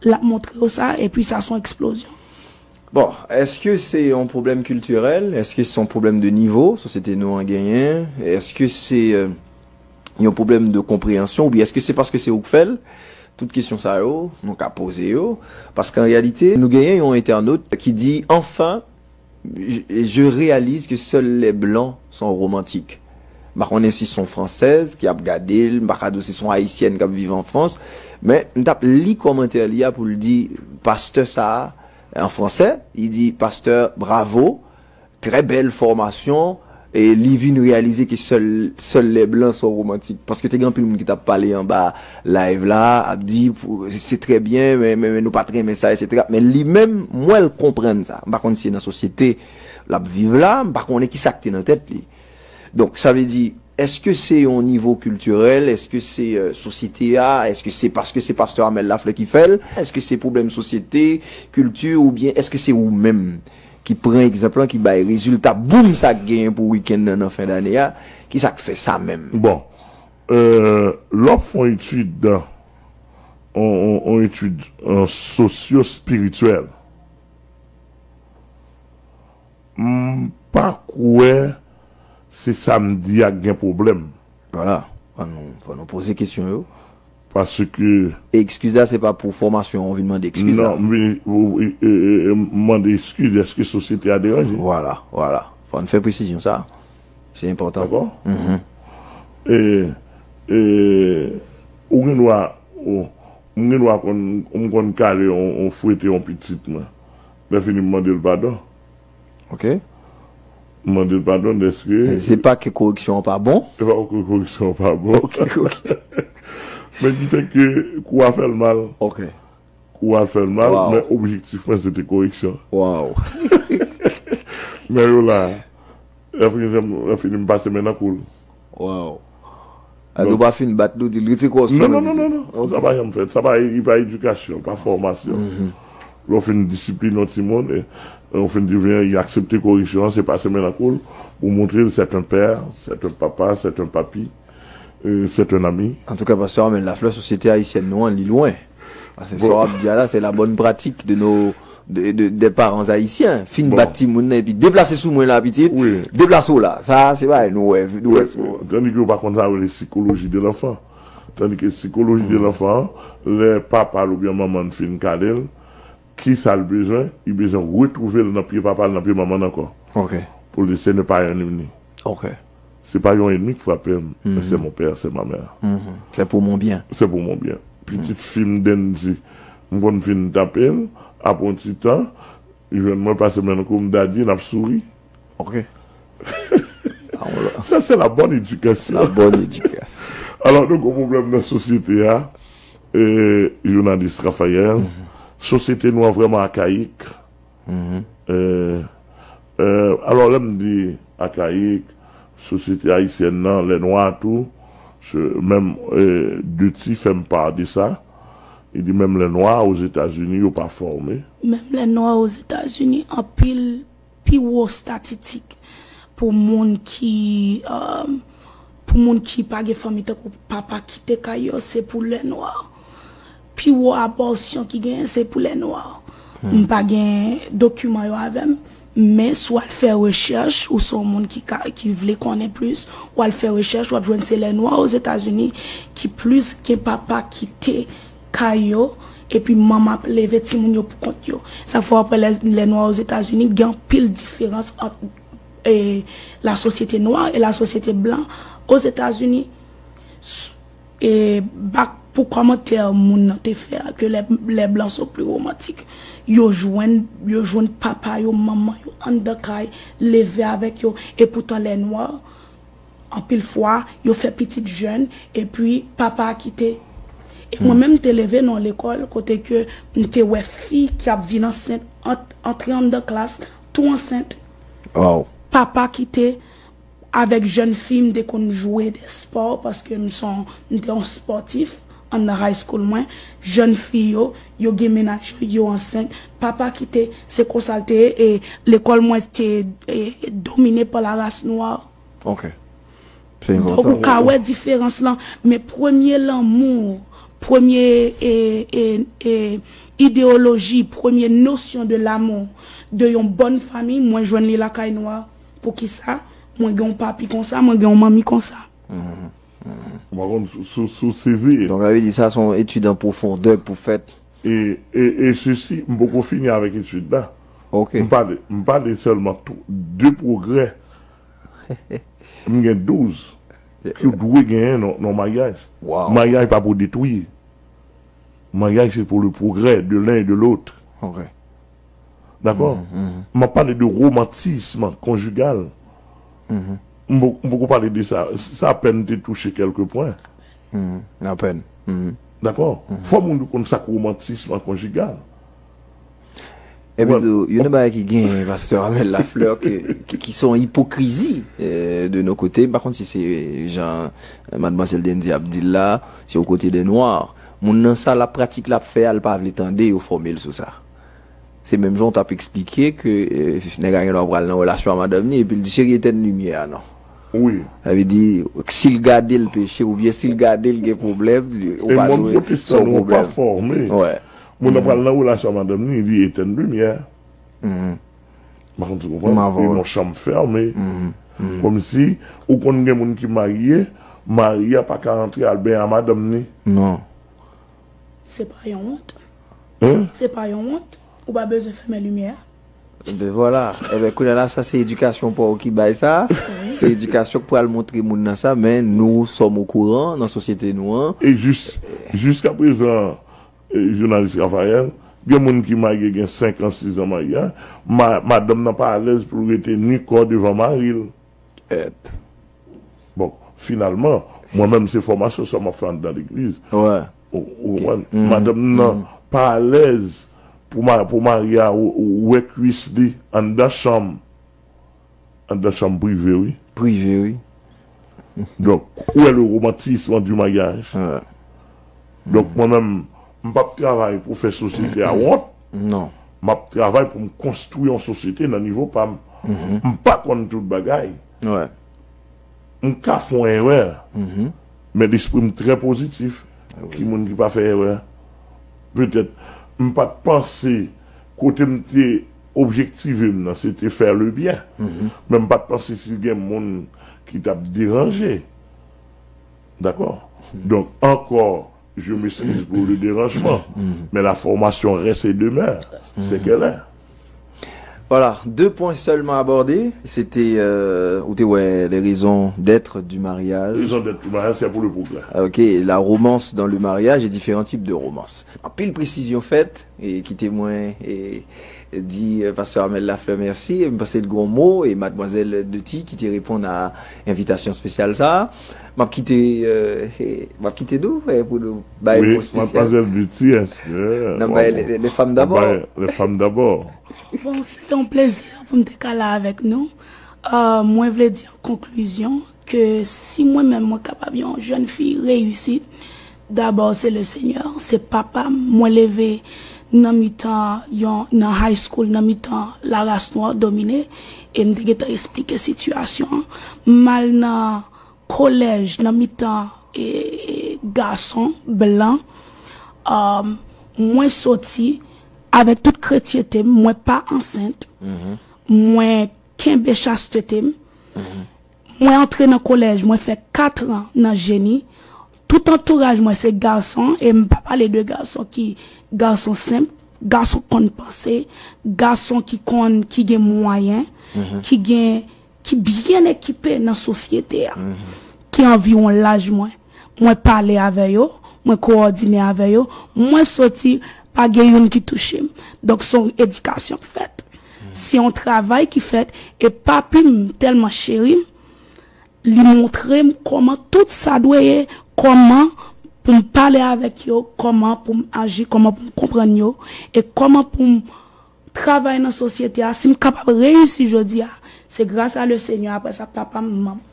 L ap montre yo sa, epi sa se yon eksplozyon. Bon, èske se yon pwoblèm kiltirèl? Èske se yon pwoblèm de nivo sosyete nou an genyen? Èske se, euh, yon pwoblèm de konpreyansyon? Oubyen èske se paske se ou k fè l? Tout kesyon sa yo, nou ka poze yo. Paske an reyalite, nou genyen yon entènot ki di, enfin, je, je réalise que seuls les blancs sont romantiques. M pa konnen si se yon fransèz ki ap gade l, m pa ka di w si se yon ayisyèn k ap viv an Frans, men m t ap li kòmantè li a pou l di, pastè sa a, an fransè, li di, pastè, bravo, très belle formation, e li vin reyalize ke sèl, sèl les blancs sont romantiques. Paske te gen anpil moun ki t ap pale anba live la, ap di, pou, se trè byen, men, men, men nou pa t renmen sa, et cetera. Men li menm, m wè l konprann sa. M pa konn si se nan sosyete l ap viv la, m pa konnen ki sa k te nan tèt li. Donk, sa vle di, èske se yon nivo kiltirèl? Èske se, euh, sosyete a? Èske se paske se pastè Amel Lafleur ki fè l? Èske se pwoblèm sosyete, kilti, oubyen èske se ou menm ki pran egzanp lan, ki bay rezilta boum sa k genyen pou wikenn nan, nan fen dane a, ki sa k fè sa menm? Bon, euh, lè w ap fè yon etid, yon, yon, yon etid, euh, sosyo-espirityèl, m pa kwè se sa m di a k gen pwoblèm. Vwala, fò nou, fò nou poze kesyon yo. Paske... E ekskiz la, se pa pou fòmasyon an, ou vin mande ekskiz la? Non, m vin, ou, e, e, e, m mande ekskiz, èske sosyete a deranje? Vwala, vwala. Fò n fè presizyon sa. Se enpòtan. Dakò? Mhm. E, e, ou gen dwa, ou, m gen dwa konn, m konn kale, on, on fwete on pitit mwen. Lè fini, m mande l padon. Ok. M mande l padon dèske... Se pa ke koreksyon an pa bon? Se pa ke koreksyon an pa bon. Ok, ok. Men ki fè ke kou a fè l mal. Ok. Kou a fè l mal, men objektif mwen se te koreksyon. Waw. Men yo la, lè fini, lè fini, m pase men nan kou l. Waw. Donk, ou pa fin bat li, ou di l rete kò sou mwen. Non, non, non, non, non. Sa pa janm fèt. Sa pa, li pa edikasyon, pa fòmasyon. Lè w fin disipline yon timoun, e, e w fin di, vin, li aksepte koreksyon an, se pase men nan kou l, ou montre l c'est un père, c'est un papa, c'est un papi, e, c'est un ami. Antouka, pastè Armel Lafleur, sosyete ayisyèn nou an, li lwen. Paske sa w ap di a la, c'est la bonne pratique de nos, de, de, des parents haïtiens. Fin bat timoun nan, epi deplase sou mwen la, pitit. Deplase w la. Sa, se bagay nou wè, nou wè. Tandis que yo pa konn sa yo rele psychologie de l'enfant. Tandis que psychologie de l'enfant, lè papa l oubyen manman l fin kale l, ki sa l bezwen? Li bezwen retwouve l nan pye papa l, nan pye manman l ankò. Ok. Pou l di, ce n'est pas un ennemi. Ok. Se pa yon ènmi k frape m, men c'est mon père, c'est ma mère. Mhm. C'est pour mon bien. C'est pour mon bien. Pitit fi m, Dendy, m konn fin tape l, apre yon ti tan, li jwenn mwen, pase men nan kou m, daddy, n ap souri. Ok. Sa, c'est la bonne éducation. La bonne éducation. Alò, nou gen pwoblèm nan sosyete a, e, jounalis Raphaël, sosyete nou an vrèman akayik. E, e, alò, lè m di akayik, sosyete ayisyèn nan, lè nwa tou, se, menm, e, Duty fè m pa de sa. Li di menm lè nwa Ozetazini, yo pa fòme. Menm lè nwa Ozetazini, anpil, pi wo estatistik pou moun ki, um, pou moun ki pa gen fanmi, tankou papa kite kay yo, se pou lè nwa. Pi wo abòsyon ki genyen, se pou lè nwa. M pa gen dokiman yo avè m, men si w al fè rechèch, ou se yon moun ki ka, ki vle konnen plis, w al fè rechèch, w ap jwenn se lè nwa Ozetazini ki plis gen papa kite kay yo, epi manman ap leve timoun yo pou kont yo. Sa fè w ap wè lè, lè nwa Ozetazini, gen anpil diferans ant, e, la sosyete nwa e la sosyete blan Ozetazini. S-, e, bak pou kòmantè moun nan te fè a, ke les, les blancs sont plus romantiques. Yo jwenn, yo jwenn papa yo, manman yo anndan kay, leve avèk yo, epoutan lè nwa, anpil fwa, yo fè pitit jèn, epi papa a kite. E mwen menm, m te leve nan yon lekòl kote ke m te wè fi ki ap vin ansent, ant-, antre anndan klas, tou ansent. Papa kite, avèk jèn fi, m te konn jwe de spò, paske m se yon, m te yon spòtif anndan high school mwen. Jèn fi yo, yo gen mennaj yo, yo ansent. Papa kite, se konsa l te ye, e lekòl mwen te, e, domine pa la ras nwa. Ok. Se enpòtan. Donk, ou ka wè diferans lan, men premye lanmou, premye, e, e, e, ideyoloji, premye notion de l'amour de yon bòn fanmi, mwen jwenn li lakay nwa. Poukisa? Mwen gen yon papi konsa, mwen gen yon manmi konsa. Mhm. Mhm. Ou pa konn si, si, si w sezi. Donk, sa vle di sa se yon etid an pwofondè k pou fèt. E, e, e sesi, m poko fini avèk etid la. Ok. M pale, m pale sèlman tou, de pwogrè. M gen douz ke w dwe genyen nan, nan maryaj. Wow. Maryaj pa pou detwi. Maryaj, c'est pour le progrès de l'un et de l'autre. Ok. Dakò? Mhm, mhm. M ap pale de romantisme conjugal. Mhm. M po-, m poko pale de sa. Sa apèn te touche kèlke pwen. Mhm. Apèn. Mhm. Dakò? Mhm. Fò moun yo konn sa k romantisme conjugal. Epi tou, youn nan bagay ki gen pastè Armel Lafleur, ki, ki, ki se yon ipokrizi, eh, de nos côtés. M pa konn si se jan, eh, madmwazèl Dendy ap di l la, se o kote dè nwa. Moun nan sa l ap pratik, l ap fè a, l pa vle tande yo fòme l sou sa. Se menm jan w t ap eksplike ke eh, nèg la gen dwa pral nan relasyon a madanm li, epi l di, "Cheri, etèn limyè a non." Wi. Sa vle di, si l gade l peche, oubyen si l gade l gen pwoblèm, ou E pa mond dwe se yon pwotestan nou pa pwoblèm. fòme. Wè. Moun nan pral nan relasyon a madanm li, li etèn limyè. Mwen konn ou konprann? Mwen avè Li w. Nan chanm fèmen. Kòmsi ou konn gen moun ki marye, mari a pa ka antre al benyen a madanm li. Non. Se pa yon wont. Hein? Se pa yon wont. Ou pa bezwen fèmen limyè a. Ben vwala. Eben kounye a la, sa se edikasyon pa w ki bay sa. Se edikasyon k pral montre moun nan sa, men nou sòm okouran nan sosyete nou an. E jis, jiska prezan, e, jounalis Raphaël, gen moun ki marye gen senk an, sis an marye, ma, madanm nan pa alèz pou l rete ni kò devan mari l. Et. Bon, finalman, mwen menm se fòmasyon sa m ap fè anndan legliz. Wè. Ou ou konprann? Madanm nan pa alèz pou ma, pou mari a ou- ou wè kwis li anndan chanm. Anndan chanm prive, wi. Prive, wi. Donk, où est le romantisme du mariage? Wè. Donk, mwen menm, m p ap travay pou fè sosyete a wont. Non. M ap travay pou m konstwi yon sosyete nan nivo pa m. M pa konn tout bagay. Wè. M ka fè yon erè, men lespri m trè pozitif. Ki moun ki pa fè erè? Petèt, m pa t panse kote m te objektive m nan, se te fè le byen. Men m pa t panse si gen moun ki t ap deranje. Dakò? Donk, ankò, je m'excuse pour le dérangement, mais la formation reste et demeure. C'est qu'elle est. Voilà, deux points seulement abordés. C'était, euh, ou te wè, les raisons d'être du mariage. Raison d'être du mariage, c'est pour le progrès. Ok, la romance dans le mariage et différents types de romance. Anpil presizyon fèt, e kite mwen e, di euh, pastè Armel Lafleur mèsi. M panse l gon mo, e madmwazèl Duty ki te reponn a envitasyon espesyal sa a. M ap kite, euh, e, m ap kite nou e, pou nou bay Oui, mo espesyal. Mademoiselle Duty, est-ce que N ap bay les, les femmes d'abord. Les femmes d'abord. Bon, se te yon plezi pou m te ka la avèk nou. Euh, mwen vle di an konklizyon ke si mwen menm mwen kapab yon jèn fi reyisit, dabò se le Senyè, se papa m. Mwen leve nan mitan yon nan high school, nan mitan laras nwa domine, e m te gentan esplike sitiyasyon an. M al nan kolèj nan mitan e, e, gason blan. Um, mwen soti avèk tout kretyente m, mwen pa ansent. Mwen kenbe chastete m. Mwen antre nan kolèj, mwen fè kat an nan jeni. Tout antouraj mwen se gason, e m pa pale de gason ki gason senp, gason konn panse, gason ki konn, ki gen mwayen, ki gen, ki byen ekipe nan sosyete a, ki anviwon laj mwen. Mwen pale avè yo, mwen kowòdine avè yo, mwen soti, pa gen youn ki touche m. Donk se yon edikasyon k fèt. Se yon travay ki fèt, e papi m tèlman cheri m, li montre m kòman tout sa dwe ye, kòman pou m pale avèk yo, kòman pou m aji, kòman pou m konprann yo, e kòman pou m travay nan sosyete a. Si m kapab reyisi jodi a, se gras a le Senyè, apre sa papa m, manman m.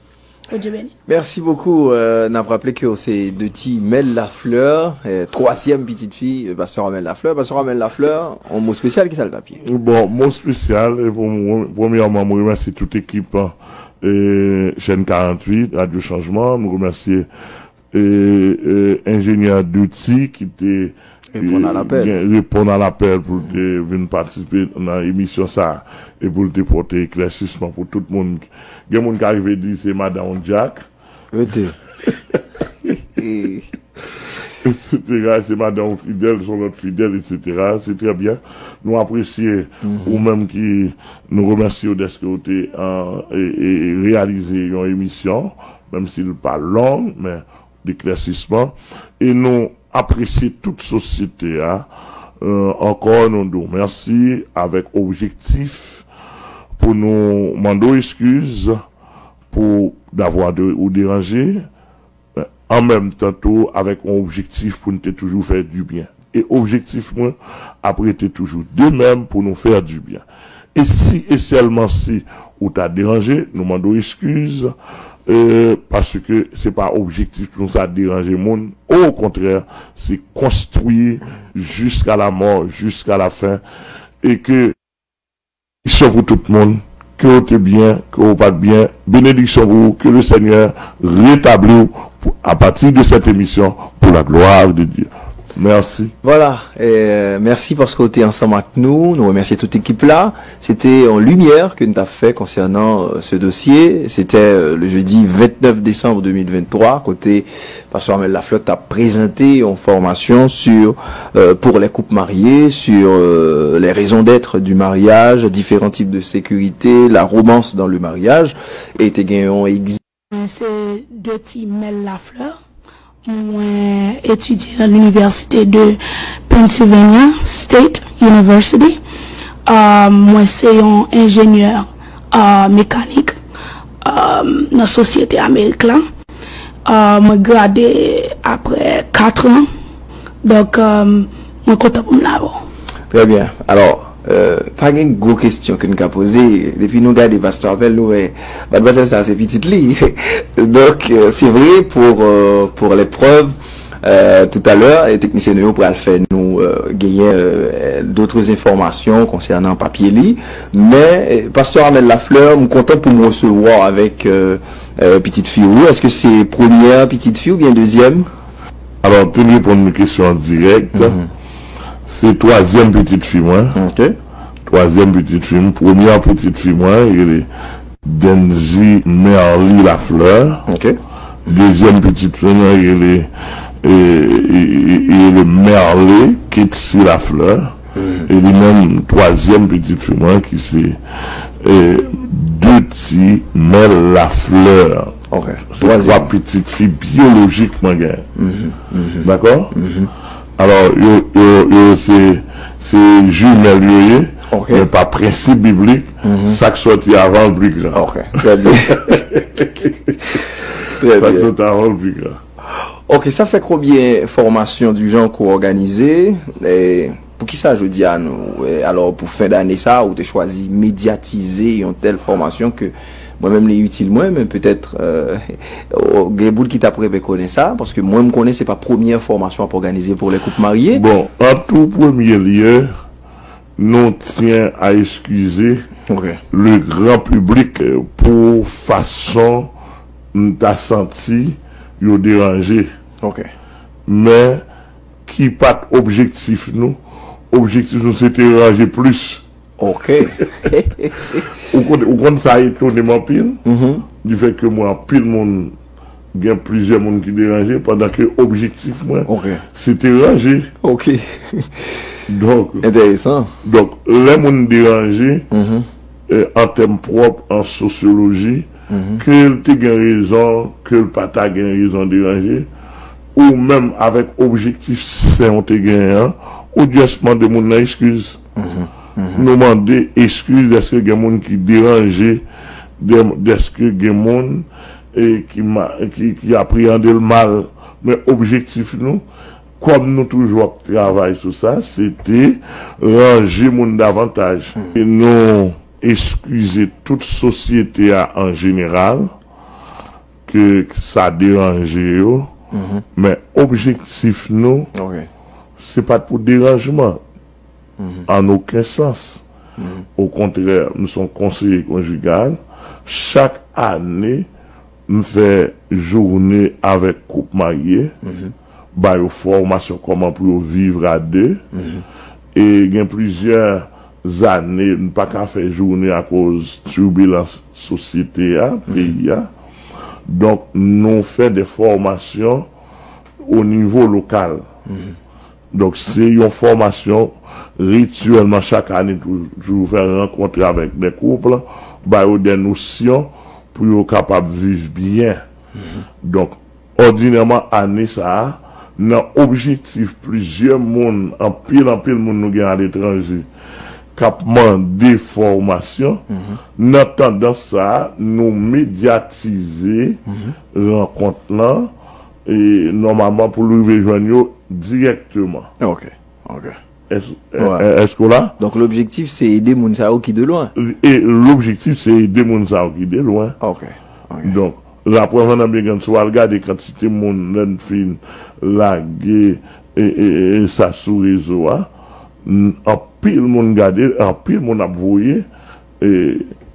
Bondye beni. Merci beaucoup. Euh, n ap raple ke w se Duty Mel Lafleur, euh, twazyèm pitit fi euh, pastè Armel Lafleur. Pastè Armel Lafleur, yon mo espesyal, ki sa l t ap ye? Bon, mo espesyal, e pou mwen, premyèman, mwen remèsye tout ekip e, Chaîne quarante-huit, Radio Changement. Mwen remèsye e, e, enjenyè Duty ki te Reponn a lapèl. Gen, reponn a lapèl pou te vin patisipe nan emisyon sa a, e pou l te pote eklèsisman pou tout moun. Gen moun ki arive di se madanm Jack. Rete. E, Etsetera, se madanm Fidèl, se yon lòt Fidèl, etsetera. Se trè byen. Nou apresye ou menm ki nou remèsye w dèske w te an, e, e, reyalize yon emisyon, menm si l pa long, men deklèsisman. E nou apresye tout sosyete a. Euh, ankò, nou di w mèsi avèk objektif pou nou mande w eskiz pou davwa de, ou deranje, an menm tan tou avèk yon objektif pou n te toujou fè dibyen. E objektif mwen ap rete toujou de menm pou nou fè dibyen. E si e sèlman si ou ta deranje, nou mande w eskiz, e, paske se pa objektif pou nou sa deranje moun. Okontrè, se konstwi jiska la mò, jiska la fen. E ke benediksyon pou tout moun, ke w te byen, ke w pa t byen, benediksyon pou ou, ke le Senyè retabli w pou, à partir de cette émission, pour la gloire de Dieu. Mèsi. Vwala, eh, mèsi paske w te ansanm ak nou. Nou remèsye tout ekip la. Se te yon limyè ke n t ap fè konsènan eh, se dosye. Se te eh, le jeudi vingt-neuf décembre deux mille vingt-trois, kote Pastè Armel Lafleur t ap prezante yon fòmasyon sur, euh, pour les couples mariés, sur euh, les raisons d'être du mariage, différents types de sécurité, la romance dans le mariage, e te gen yon egzanp. Mwen se Deuty Mel Lafleur. Mwen etidye nan Linivèsite de Pennsylvania State University. Ah, mwen se yon enjenyè ah, mekanik ah, nan sosyete Amerik la. Ah, mwen grade apre kat an. Donk, ah, mwen kontan pou m la avè w. Trè byen. Alò, euh, pa gen gwo kesyon ke n ka poze. Depi nou gade Pastè Armel, nou wè madmwazèl sa a se pitit li. Donk, euh, c'est vrai pour, euh, pour l'épreuve, euh, tout à l'heure, e teknisyen nou yo pral fè nou euh, genyen euh, d'autres informations concernant papye li. Men, euh, Pastè Armel Lafleur, m kontan pou m resevwa w avèk euh, euh, pitit fi ou. Èske se premyè pitit fi oubyen dezyèm? Alò, pou m reponn kesyon an dirèk, se twazyèm pitit fi mwen. Ok. Twazyèm pitit fi m, premyè pitit fi mwen, rele Denzy Merly Lafleur. Ok. Dezyèm pitit fi mwen, rele e, e, e, e rele Merly Ketsy Lafleur. E li menm, twazyèm pitit fi mwen, ki se e, Deuty Mel Lafleur. Ok. Se twa pitit fi byolojik mwen genyen. Dakò? Alò, yo, yo, yo se, se jimèl yo ye, Ok. Men pa prensip biblik, sa k sòti avan l pi gran. Ok, trè byen. Trè Sa k byen. Sòti avan l pi gran. Ok, sa fè konbyen fòmasyon di jan ke w òganize? E, pou ki sa jodi a nou, e, alò pou fen dane sa, ou te chwazi medyatize yon tèl fòmasyon ke mwen menm li itil mwen, men petèt euh, gen moun ki t ap renmen konnen sa, paske mwen m konnen se pa premyè fòmasyon ap òganize pou lè koup marye. Bon, an tou premye lye, nou tyen a eskize Ok, le gran piblik pou fason m ta santi yo deranje. ok. Men ki pa t objektif nou. Objektif nou se te ranje plis. Ok. Ou konn, ou konn sa etone m anpil. Di fèt ke mwen anpil moun, gen plizyè moun ki deranje, pandan ke objektif mwen Ok. se te ranje. Ok. Donk, Enteresan. donk lè moun deranje, eh, an tèm pwòp, an sosyoloji, ke l te gen rezon, ke l pa ta gen rezon deranje, ou menm avèk objektif sen w te genyen an, ou just mande moun nan eskiz. Nou mande eskiz dèske gen moun ki deranje, dè- dèske gen moun e, ki, ma- ki, ki apreyande l mal. Men objektif nou, kòm nou toujou ap travay sou sa, se te ranje moun davantaj. E nou eskize tout sosyete a an jeneral ke sa deranje yo, men objektif nou, Ok. se pa t pou deranjman, an okenn sans. Okontrè, m se yon konseye konjigal. Chak ane, m fè jounen avèk koup marye, ba yo fòmasyon kòman pou yo viv a de. E gen plizyè zane, m pa ka fè jounen akoz tibilans sosyete a, peyi a. Donk, nou fè de fòmasyon o nivo lokal. Donk, se yon fòmasyon rityèlman chak ane, toujou fè rankontre avèk de koup, ba yo de nosyon pou yo kapab viv byen. Donk, òdinèman, ane sa a, nan objektif plizyè moun, anpil, anpil moun nou gen aletranje, k ap mande fòmasyon, nan tandans sa a, nou medyatize rankont lan, e nòmalman pou l rive jwenn yo dirèkteman. Ok, ok. Èske w la? Donk, lobjektif, se ede moun sa yo ki de lwen. E lobjektif, se ede moun sa yo ki de lwen. Ok, ok. Donk, laprèv an nan byen grann, si w al gade kantite moun, lè n fin lage e, e, e, e sa sou rezo a, N- anpil moun gade, anpil moun ap voye e,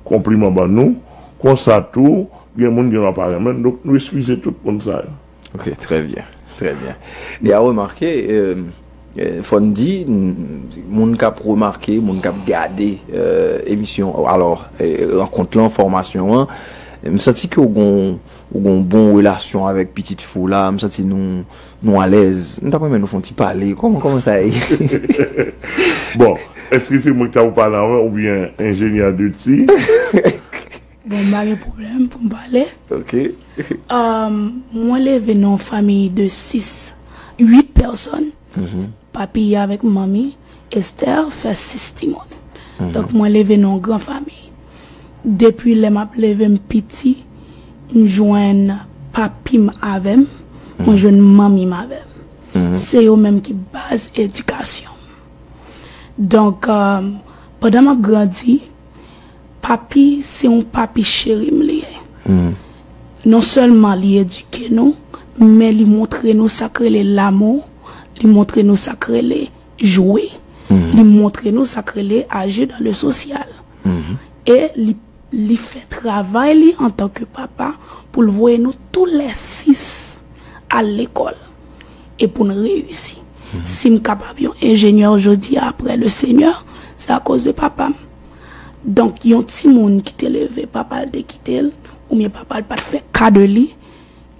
konpliman ban nou. Konsa tou, gen moun gen dwa pa renmen n. Donk, nou eskize tout moun sa yo. Ok, trè byen. Trè byen. E a remake, euh, euh, fò n di, n- moun k ap remake, moun k ap gade euh, emisyon, alò, euh, rankont lan, fòmasyon an, m santi ke w gon, w gon bon relasyon avèk pitit fi w la, m santi nou, nou alèz. M t ap renmen nou fè yon ti pale. Kòman, kòman sa ye? Bon, èske se mwen ki ta pou pale anvan oubyen enjenyè de ti? Bon, m pa gen pwoblèm pou m pale. Ok. Um, mwen leve nan yon fanmi de sis, uit pèsòn. Papi avèk manmi, Esther, fè sis timoun. Donk, mwen leve nan yon gran fanmi. Depi lè m ap leve m piti, m jwenn papi m avè m, mwen jwenn manmi m avè m. Se yo menm ki baz edikasyon m. Donk, um, pandan m ap grandi, papi, se yon papi cheri m li ye. Non sèlman li edike nou, men li montre nou sa k rele lamou, li montre nou sa k rele jwe, li montre nou sa k rele aji dan le sosyal. E li, li fè travay li antanke papa pou l voye nou tou lè sis al lekòl e pou n reyisi. Si m kapab yon enjenyè jodi a apre le Senyè, se akoz de papa m. Donk, yon timoun ki te leve, papa l te kite l, oubyen papa l pa t fè ka de li,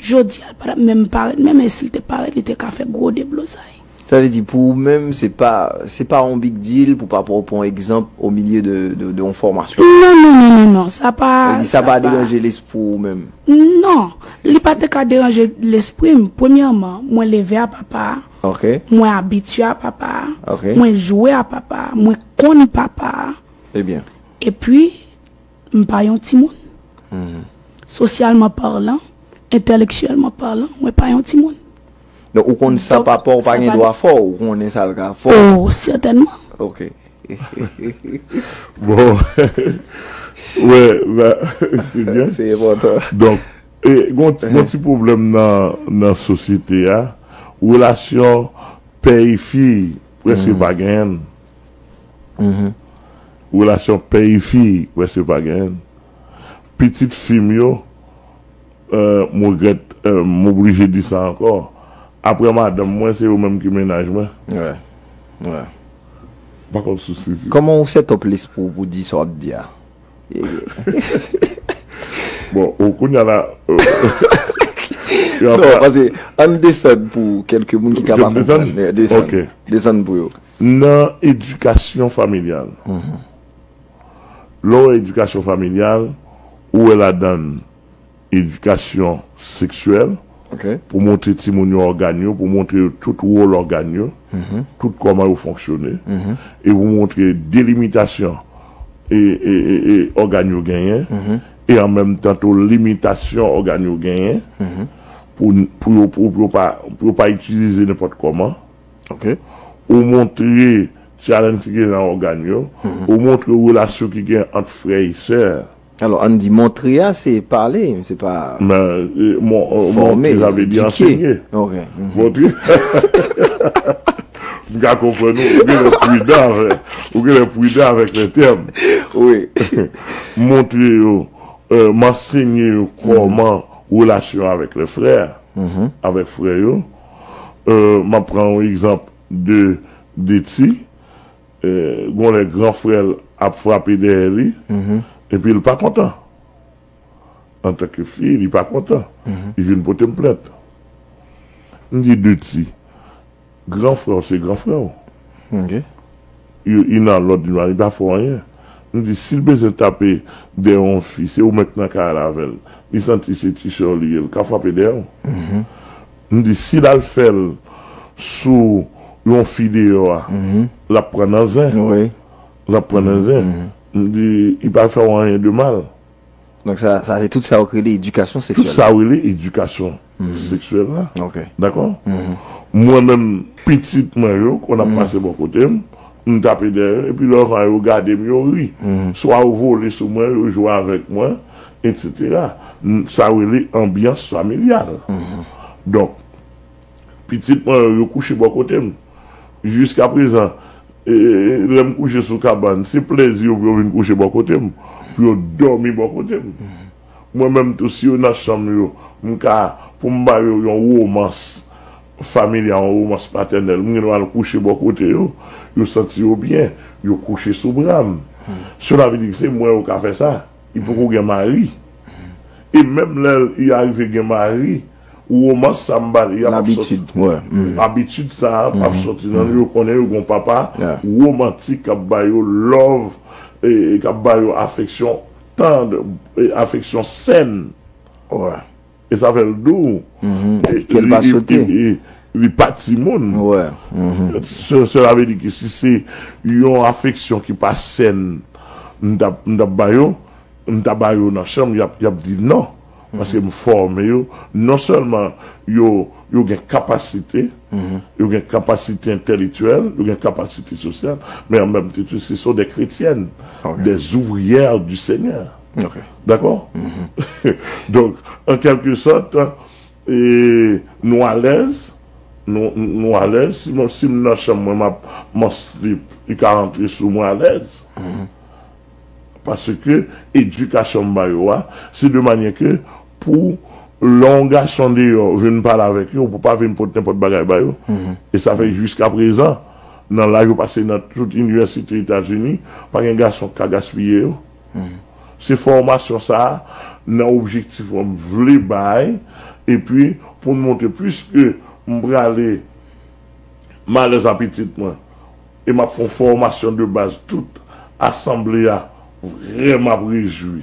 jodi a l pa t ap menm parèt, menm e si l te parèt, li te ka fè gwo deblozay. Sa vle di, pou ou menm, se pa, se pa yon big deal pou papa w pran egzanp o milye de, de, de yon fòmasyon. Non, non, non, non, non, sa pa, Sa vle di, sa sa pa pa. deranje lespri w menm. Non, li pa te ka deranje lespri m. Premyèman, mwen leve a papa a. Ok. Mwen abitye a papa a. Ok. Mwen jwe a papa a. Mwen konn papa a. Ebyen. Epi, m pa yon timoun. Sosyalman palan, entèlektyèlman palan, mwen pa yon timoun. Donk, ou konn sa Donk, papa w pa sa gen pa dwa fè w, ou konnen sa l ka fè w. Oh, sètènman. Ok. Bon. Wè, ba, se byen. Se enpòtan. Donk, e, gon, gon ti pwoblèm nan, nan sosyete a. Relasyon pè e fi, prèske pa genyen. Relasyon pè e fi, prèske pa genyen. Pitit fi m yo, euh, m regrèt, euh, m oblije di sa ankò. Apre madanm mwen, se yo menm ki mennaj mwen. Wè. Wè. Pa konn sou sezi. Kòman ou set up lespri w pou di sa w ap di a? Bon, ou kounye a la, euh, Non, paske ann desann pou kèlke moun ki ka pa Desann? konprann. Desann. Ok. Desann pou yo. Nan edikasyon familyal. Lè w wè edikasyon familyal, ou wè ladan l edikasyon seksyèl, Ok. pou montre timoun yo ògàn yo, pou montre yo tout wòl ògàn yo, tout kòman yo fonksyone, e pou montre delimitasyon e, e, e, e ògàn yo genyen, e an menm tan tou limitasyon ògàn yo genyen, pou, pou yo, pou, pou yo pa, pou yo pa itilize nenpòt kòman. Ok. Ou montre challenge ki gen nan ògàn yo, ou montre relasyon ki gen ant frè e sè. Alò, ann di montre a, se pale, se pa Men, e, mon, e, fòme, montre, sa vle di edike. Ansenye. Ok. Montre. M ka konprann ou, ou genlè pridan avèk, ou genlè pridan avèk lè tèm. Wi. Montre yo, e, m ansenye yo kòman relasyon avèk lè frè, avèk frè yo. E, m ap pran yon egzanp de, de ti, e, gon lè gran frè l ap frape dèyè li, epi l pa kontan. Antanke fi, li pa kontan. Li vin pote m plent. M di de ti, gran frè w se gran frè w. Ok. Yo, li nan lòd li, li pa fè w anyen. M di, si l bezwen tape dèyè yon fi, se ou menm k nan kay la avè l. Li santi se ti sè w li ye, l ka frape dèyè w. M di, si l al fè l sou yon fi deyò a, l ap pran nan zen. Wi. L ap pran nan zen. M di, li pa fè w anyen de mal. Donk, sa, sa se tout sa yo rele edikasyon Tout seksyèl. sa yo rele edikasyon seksyèl la. Ok. Dakò? Mwen menm, pitit mwen yo, konn ap pase bò kote m, m tape dèyè yo, epi lè yo gade m, yo ri. Swa yo vole sou mwen, yo jwe avèk mwen, etsetera. M, sa yo rele anbyans familyal. Donk, pitit mwen yo, yo kouche bò kote m. Jiskaprezan, E, lè m kouche sou kabann, se plèzi yo pou yo vin kouche bò kote m, pou yo dòmi bò kote m. Mwen menm tou, si yo nan chanm yo, m ka, pou m ba yo yon womans familyal, yon womans patènèl, m gen dwa al kouche bò kote yo, yo santi yo byen, yo kouche sou bra m. Cela veut dire que se mwen yo ka fè sa, li poko gen mari. E menm lè li arive gen mari, womans sa m ba li a p ap sòti. Labitid, wè. Abitid sa a p ap sòti nan yo, konnen yo gon papa womantik k ap ba yo love, e, e k ap ba yo afeksyon tand, e, afeksyon sèn. Wè. E sa fè l dou. E ke l pa li, li, sote. Li, li, li pa timoun. Wè. Se, cela veut dire que si se yon afeksyon ki pa sèn, m t ap, m t ap ba yo, m ta ba yo nan chanm, y ap, y ap di non. Paske m fòme yo. Non sèlman yo, yo gen kapasite, yo gen kapasite entèlektyèl, yo gen kapasite sosyal, men an menm tan, ce sont des chrétiennes, des ouvrières du Seigneur. Dakò? Donk, an kèlke sòt, e, nou alèz, nou, nou alèz. Si m, si m nan chanm mwen, m ap, m an slip, li ka rantre sou mwen alèz. Paske edikasyon m ba yo a, se de manyè ke pou lè yon gason deyò vin pale avèk yo, ou pou pa vin pot nenpòt bagay ba yo. E sa fè jiskaprezan, nan laj yo pase nan tout inivèsite Etazini, pa gen gason k ka gaspiye yo. Se fòmasyon sa a, nan objektif mwen, m vle bay, epi pou n montre, piske m prale m alèz a pitit mwen, e m ap fè yon fòmasyon de baz, tout asanble a vrèman ap rejwi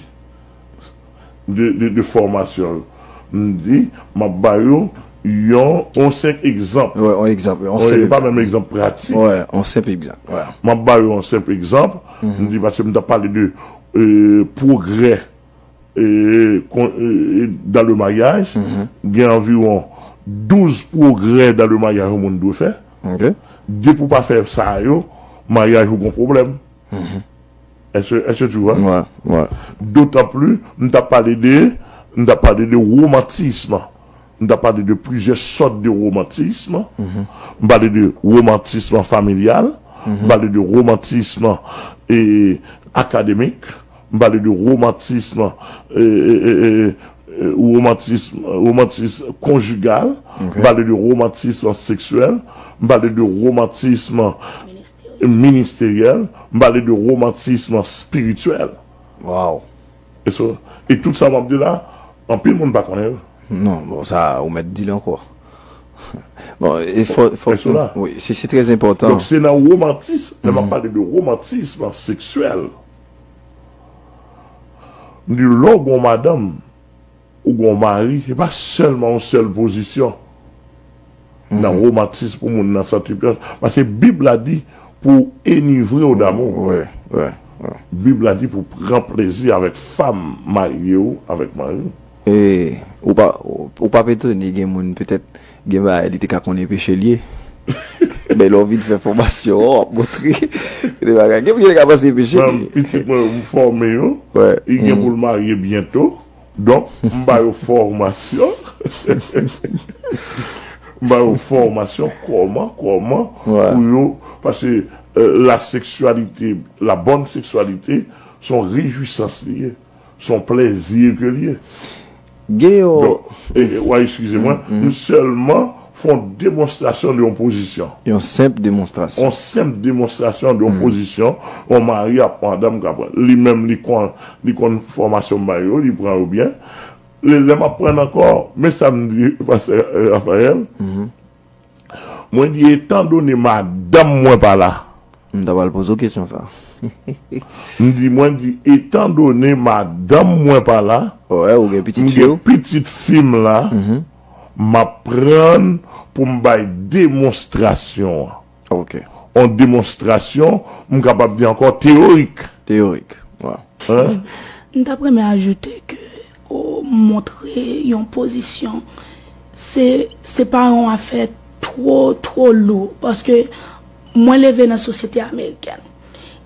de, de, de fòmasyon yo. M di, m ap ba yo yon, yon senp egzanp. Wè, yon egzanp, yon senp egzanp. Wè, pa menm egzanp pratik. Wè, yon senp egzanp. Wè. M ap ba yo yon senp egzanp. M di, paske m t ap pale de, e, pwogrè, e, kon, e, e, dans le mariage, gen anviwon douz pwogrè dans le mariage yon moun dwe fè. Depi w pa fè sa yo, maryaj ou gon pwoblèm. Est-ce, est-ce que tu vois? Wè, wè. D'autant plus, m t ap pale de, m t ap pale de romantisme. M t ap pale de plizyè sòt de romantisme. M pale de romantisme familial, m pale de romantisme, e, akademik, m pale de romantisme, e, e, e, e, e, romantisme, romantisme konjigal, m pale de romantisme seksyèl, m pale de romantisme ministeryèl, m pale de romantisme espirityèl. Wow. E so, e tout sa m ap di la, anpil moun pa konnen yo. Non, bon, sa, ou mèt di l ankò. Bon, e fò, fò, wi, se, se trè enpòtan. Donk, se nan romantis, lè m ap pale de romantisme seksyèl, m di lè w gon madanm, ou gon mari, se pa sèlman yon sèl pozisyon. Nan romantis pou moun nan santi plas. Paske Bib la di pou enivre w damou. Wi, wi, wi. Bib la di pou pran plezi avèk fanm marye w, avèk mari w. E ou pa, ou, ou p ap etone, gen moun petèt, gen bagay li te ka konnen peche l ye. Men lè w vin fè fòmasyon an, w ap montre de bagay. Gen moun ki te ka panse peche l ye. Pitit mwen, m fòme yo. Li gen pou l marye byento. Donk, m ba yo fòmasyon. M ba yo fòmasyon kòman, kòman pou yo, paske, euh, la sexualité, la bonne sexualité, se yon rejwisans li ye, se yon plèzi ke li ye. Gen yon... Donk, e, e, w a eskize mwen, m sèlman fè yon demonstrasyon de yon pozisyon. Yon senp demonstrasyon. Yon senp demonstrasyon de yon pozisyon, yon mari ak madanm ka pran. Li menm, li konn, li konn fòmasyon m ba yo, li pran yo byen. Lè, lè m ap pran ankò, men sa m di, pastè Raphaël, mwen di, etandone madanm mwen pa la. M ta pral poze w kesyon sa. M di, mwen di, etandone madanm mwen pa la, ou gen pitit fi w, pitit fi m la, m ap pran pou m bay demonstrasyon an. Ok. Yon demonstrasyon, m kapab di ankò teyorik. Teyorik, wi. Hein? M t ap renmen ajoute ke, o, montre yon pozisyon, se, se pa yon afè two, two lou, paske mwen leve nan sosyete amerikèn.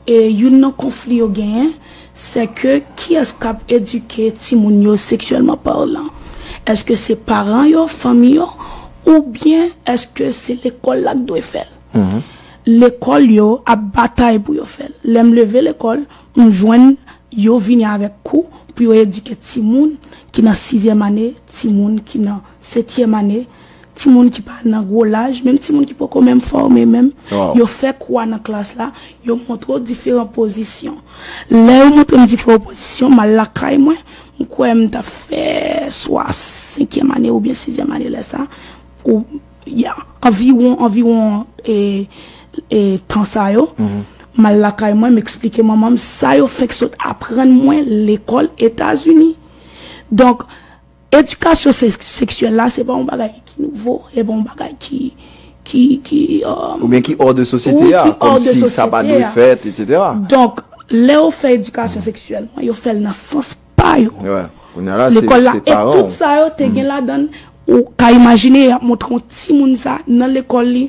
E youn nan konfli yo genyen, se ke kiyès k ap edike timoun yo seksyèlman palan? Èske se paran yo, fanmi yo, oubyen èske se lekòl la k dwe fè l? lekòl yo ap batay pou yo fè l. Lè m leve lekòl, m jwenn yo vini avèk kou pou yo edike timoun ki nan sizyèm ane, timoun ki nan setyèm ane, timoun ki pa nan gwo laj, menm timoun ki poko menm fòme menm. Yo fè kou a nan klas la, yo montre w diferan pozisyon. Lè yo montre m diferan pozisyon, m al lakay mwen, m kwè m t ap fè swa senkyèm ane oubyen sizyèm ane lè sa, ou, ya, anviwon, anviwon, e, e, tan sa yo. M al lakay mwen, m eksplike manman m sa yo fenk sot aprann mwen lekòl Etazini. Donk, edikasyon se-, seksyèl la, se pa yon bagay ki nouvo, e pa yon bagay ki, ki, ki, um, Oubyen ki hors de sosyete a, kòmsi sa pa dwe fèt, etsetera. Donk, lè yo fè edikasyon seksyèl, yo fè l nan sans pa yo. Lekòl la, e tout sa yo te gen ladan l, ou ka imajine y ap montre yon timoun sa nan lekòl li,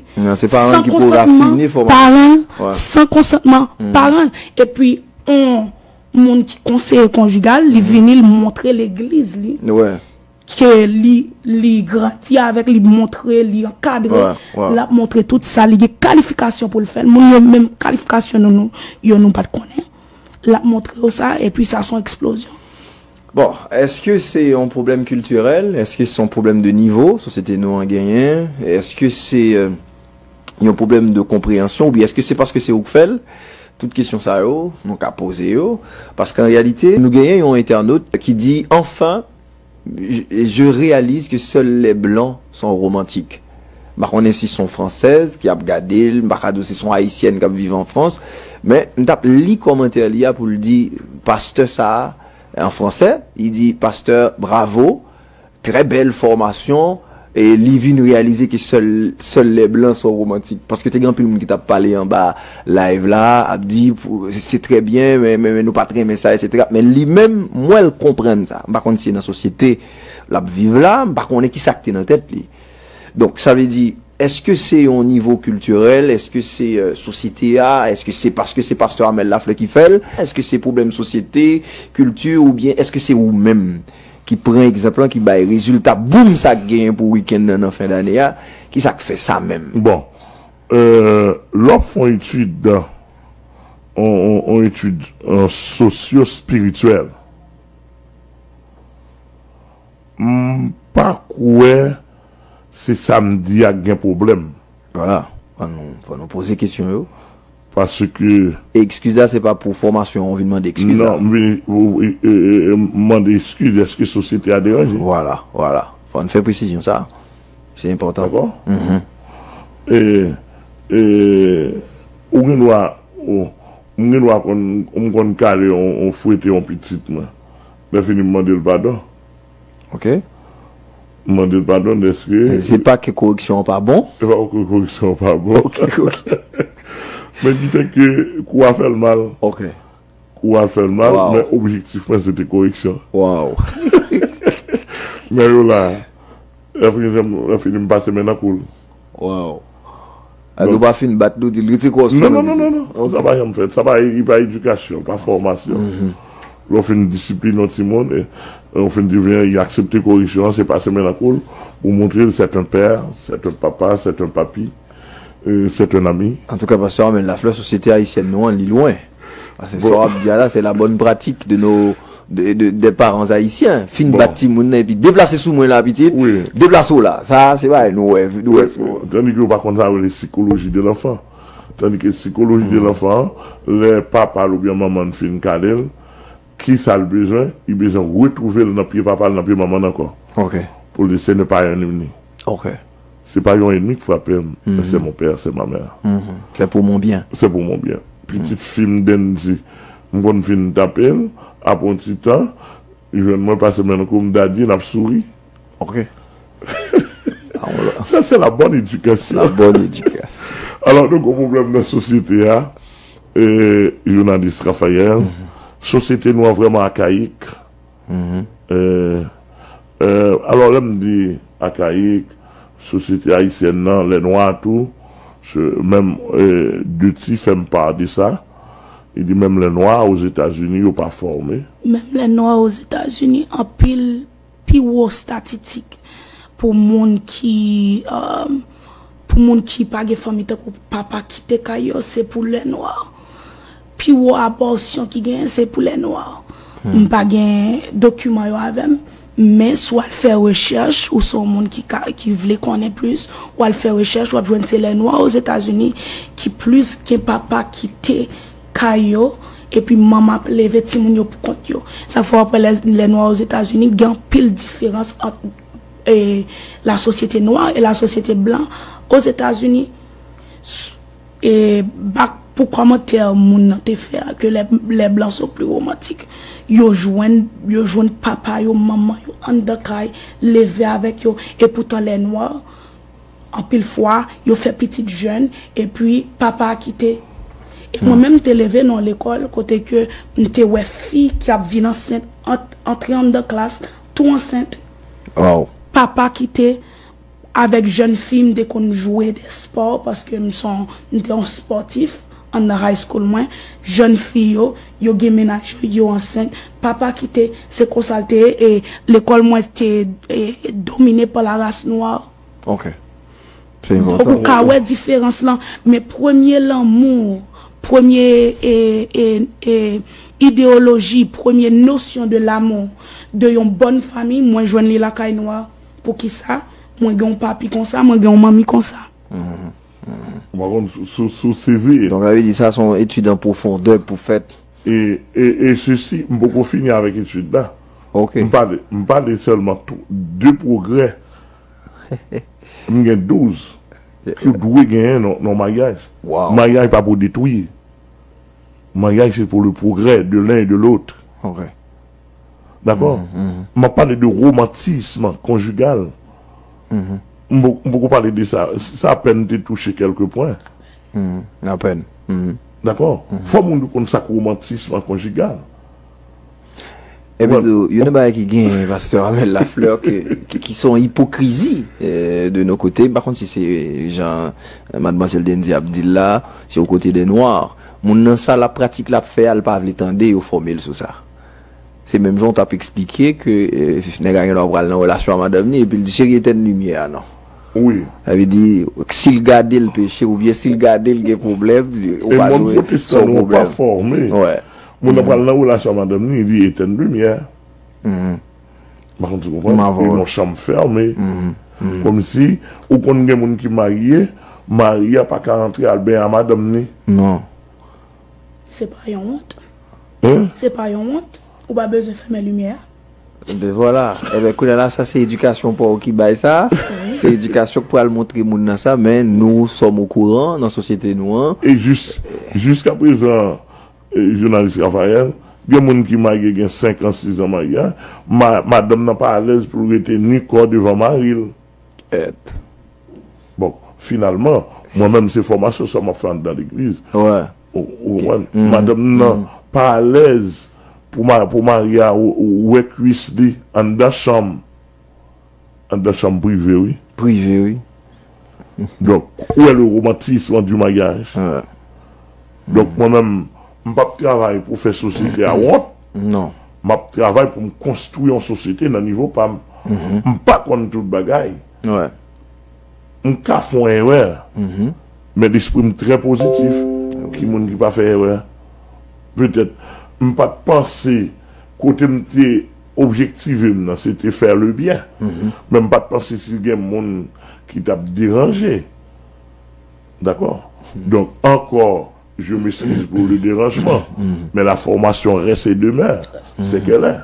san konsantman paran l, san konsantman paran l. Epi, yon moun ki konseye konjigal, li vini, li montre legliz li ke li, li grandi avèk, li montre, li ankadre, l ap montre tout sa, li gen kalifikasyon pou l fè l. Moun yo menm kalifikasyon nou, nou, yo nou pa t konnen. L ap montre yo sa, epi sa se yon eksplozyon. Bon, èske se yon pwoblèm kiltirèl? Èske se yon pwoblèm de nivo sosyete nou an genyen? Èske se euh, yon pwoblèm de konpreyansyon oubyen èske se paske se ou k fè l? Tout kesyon sa yo, nou ka poze yo. Paske an reyalite, nou genyen yon entènot ki di, enfin, je, je réalise que seuls les blancs sont romantiques. M pa konnen si se yon fransèz ki ap gade l, m pa ka di w si se yon ayisyèn k ap viv an Frans, men m t ap li kòmantè li a pou l di, pastè sa a, an fransè, li di, pastè, bravo, très belle formation, e li vin reyalize ke sèl, sèl les blancs sont romantiques. Paske te gen anpil moun ki t ap pale anba live la, ap di, pou, c'est très bien, men, men, men nou pa t renmen sa, etsetera. Men li menm, m wè l konprann sa. M pa konn si se nan sosyete l ap viv la, m pa konnen kisa k te nan tèt li. Donk, sa vle di, èske se yon nivo kiltirèl? Èske se euh, sosyete a? Èske se paske se pastè Amel Lafleur ki fè l? Èske se pwoblèm sosyete, kilti, oubyen èske se ou menm ki pran egzanp lan, ki bay rezilta boum sa k genyen pou wikenn nan, nan fen dane a? Kisa k fè sa menm? Bon, euh, lè w ap fè yon etid, yon, yon, yon etid euh, sosyo-espirityèl, m pa kwè se sa m di a k gen pwoblèm. Vwala, fò nou, fò nou poze kesyon yo. Paske. E ekskiz la, se pa pou fòmasyon an, ou vin mande ekskiz la. Non, m vin ou- e- e- e- mande ekskiz, èske sosyete a deranje? Vwala, vwala. Fò n fè presizyon sa. Se enpòtan. Dakò? E, e, ou gen dwa, ou, m gen dwa konn, m konn kale, on, on fwete on pitit mwen. Lè fini, m mande l padon. Ok. M mande l padon dèske. Se pa ke koreksyon an pa bon? Se pa ke koreksyon an pa bon. Ok, ok. Men ki fè ke kou a fè l mal. Ok. Kou a fè l mal, men objektif mwen se te koreksyon. Waw. Men yo la, lè fini, lè fini m pase men nan kou l. Waw. Alò, ou pa fin bat li, ou di l rete kò w sou Non, non, non, non, non. Sa pa janm fèt. Sa pa, li pa edikasyon, pa fòmasyon. Lè w fin disipline yon timoun, e, e w fin di, vin, li aksepte koreksyon an, se pase men nan kou l, ou montre l c'est un père, c'est un papa, c'est un papi, euh, c'est un ami. Antouka, pastè Armel Lafleur, sosyete ayisyèn nou an, li lwen. Paske sa w ap di a la, c'est la bonne pratique de nos de, de, des parents haïtiens. Fin bat timoun nan epi deplase sou mwen la pitit. Deplase w la. Sa se bagay nou wè, nou wè. Tandis que ou pa konn sa yo rele psychologie de l'enfant. Tandis que psychologie de l'enfant, lè papa l oubyen manman l fin kale l, kisa l bezwen? Li bezwen retwouve l nan pye papa l, nan pye manman l ankò. Ok. Pou l di c'est ne pas un ennemi. Ok. Se pa yon ennemi k frape m, men c'est mon père, c'est ma mère. C'est pour mon bien. C'est pour mon bien. Pitit fi m Dendy, m konn fin tape l, apre yon ti tan, li jwenn mwen pase men nan kou m, Daddy, n ap souri. Ok. Ça, c'est la bonne éducation. La bonne éducation. Alò, nou gen pwoblèm nan sosyete a, e, jounalis Raphaël, sosyete nou an vrèman akayik. E, e, alò, lè m di akayik, sosyete ayisyèn nan, lè nwa tou, se, menm, e, Duty fè m pa de sa, li di menm lè nwa Ozetazini, yo pa fòme. Menm lè nwa Ozetazini, anpil pi wo estatitik pou moun ki, um, pou moun ki pa gen fanmi tankou papa kite kay yo, se pou lè nwa. Pi wo abòsyon ki genyen, se pou lè nwa. M pa gen dokiman yo avè m, men si w al fè rechèch, ou se yon moun ki ka, ki vle konnen plis, w al fè rechèch, w ap jwenn se lè nwa Ozetazini ki plis gen papa kite kay yo, epi manman ap leve timoun yo pou kont yo. Sa fè w ap wè lè, lè nwa Ozetazini, gen anpil diferans ant, e, la sosyete nwa e la sosyete blan Ozetazini. S-, e, bak pou kòmantè moun nan te fè a, ke les, les blancs sont plus romantiques. Yo jwenn, yo jwenn papa yo, manman yo anndan kay, leve avèk yo, e poutan lè nwa, anpil fwa, yo fè pitit jèn, epi papa a kite. E mwen menm, m te leve nan yon lekòl kote ke m te wè fi ki ap vin ansent, ant-, antre anndan klas, tou ansent. Papa kite, avèk jèn fi, m te konn jwe de spò, paske m se yon, m te yon spòtif anndan high school mwen. Jèn fi yo, yo gen mennaj yo, yo ansent. Papa kite, se konsa l te ye, e lekòl mwen te, e, domine pa la ras nwa. Ok. Se enpòtan. Donk, ou ka wè diferans lan, men premye lanmou, premye, e, e, e, ideyoloji, premye nosyon de l'amour de yon bòn fanmi, mwen jwenn li lakay nwa. Poukisa? Mwen gen yon papi konsa, mwen gen yon manmi konsa. Ou pa konn si, si, si w sezi. Donk, sa vle di sa se yon etid an pwofondè k pou fèt. E, e, e sesi, m poko fini avèk etid la. Ok. M pale, m pale sèlman tou, de pwogrè. M gen douz. Ki w dwe genyen nan, nan maryaj. Wow. Maryaj pa pou detwi. Maryaj se pou le progrès de l'un et de l'autre. Ok. Dakò? M ap pale de romantisme conjugal. M po- m poko pale de sa. Sa apèn te touche kèlke pwen. Apèn. Dakò? Fò moun yo konn sa k romantisme conjugal. Epi tou, youn nan bagay ki gen pastè Armel Lafleur ki, ki, ki se yon ipokrizi eh, de nos côtés, m pa konn si se jan eh, madmwazèl Dendy ap di l la, se o kote dè nwa. Moun nan sa l ap pratik l ap fè a, l pa vle tande yo fòme l sou sa. Se menm jan w t ap eksplike ke eh, nèg la gen dwa pral nan relasyon a madanm ni epi l di cheri etèn limyè a non. Wi. Sa vle di, si l gade l peche oubyen si l gade l gen pwoblèm, ou pa dwe se yon pwoblèm. Moun nan pral nan relasyon a madanm ni, li etèn limyè. M pa konn si w konprann. Li nan chanm fèmen. Kòmsi, ou konn gen moun ki marye, mari a pa ka antre al benyen a madanm ni. Non. Se pa yon wont. Hein? Se pa yon wont. Ou pa bezwen fèmen limyè a. Ebyen vwala. Ebyen kounye a la sa se edikasyon pa w ki bay sa. Se edikasyon k pral montre moun nan sa, men nou sòm okouran nan sosyete nou an. E jis, jiskaprezan, e, jounalis Raphaël, gen moun ki marye gen senk an, sis an maryaj, ma, madanm nan pa alèz pou l rete ni kò devan mari l. Et. Bon, finalman, mwen menm se fòmasyon sa m ap fè anndan legliz. Ou, ou konprann? Madanm nan pa alèz pou ma, pou mari a ou, ou wè kwis li anndan chanm. Anndan chanm prive, wi. Prive, wi. Donk, où est le romantisme du mariage? Donk, mwen menm, m p ap travay pou fè sosyete a wont. Non. M ap travay pou m konstwi yon sosyete nan nivo pa m. M pa konn tout bagay. M ka fè yon erè. Men lespri m trè pozitif. Ki moun ki pa fè erè? Petèt, m pa t panse kote m te objektive m nan, se te fè le byen. Men m pa t panse si gen moun ki t ap deranje. Dakò? Donk, ankò, je m'excuse pour le dérangement, mais la formation reste et demeure ce qu'elle est.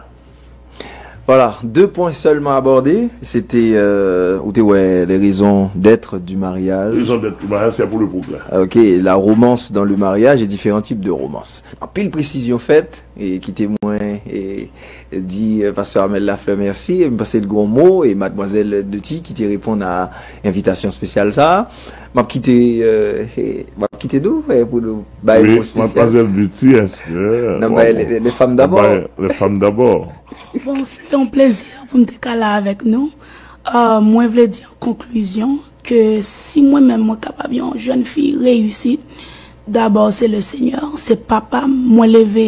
Voilà, deux points seulement abordés. C'était, euh, ou te wè, les raisons d'être du mariage. Raison d'être du mariage, c'est pour le progrès. Ok, la romance dans le mariage et différents types de romance. Anpil presizyon fèt, e kite mwen e, di euh, pastè Armel Lafleur mèsi. M panse l gen yon mo, e madmwazèl Duty ki te reponn a envitasyon espesyal sa a. M ap kite, euh, e, m ap kite nou eh, pou nou bay yon mo espesyal. Madmwazèl Duty, èske n ap bay les femmes d'abord? Les femmes d'abord. Bon, se te yon plezi pou m te ka la avèk nou. Euh, mwen vle di an konklizyon, ke si mwen menm mwen kapab yon jèn fi reyisit, dabò se le Senyè, se papa m. Mwen leve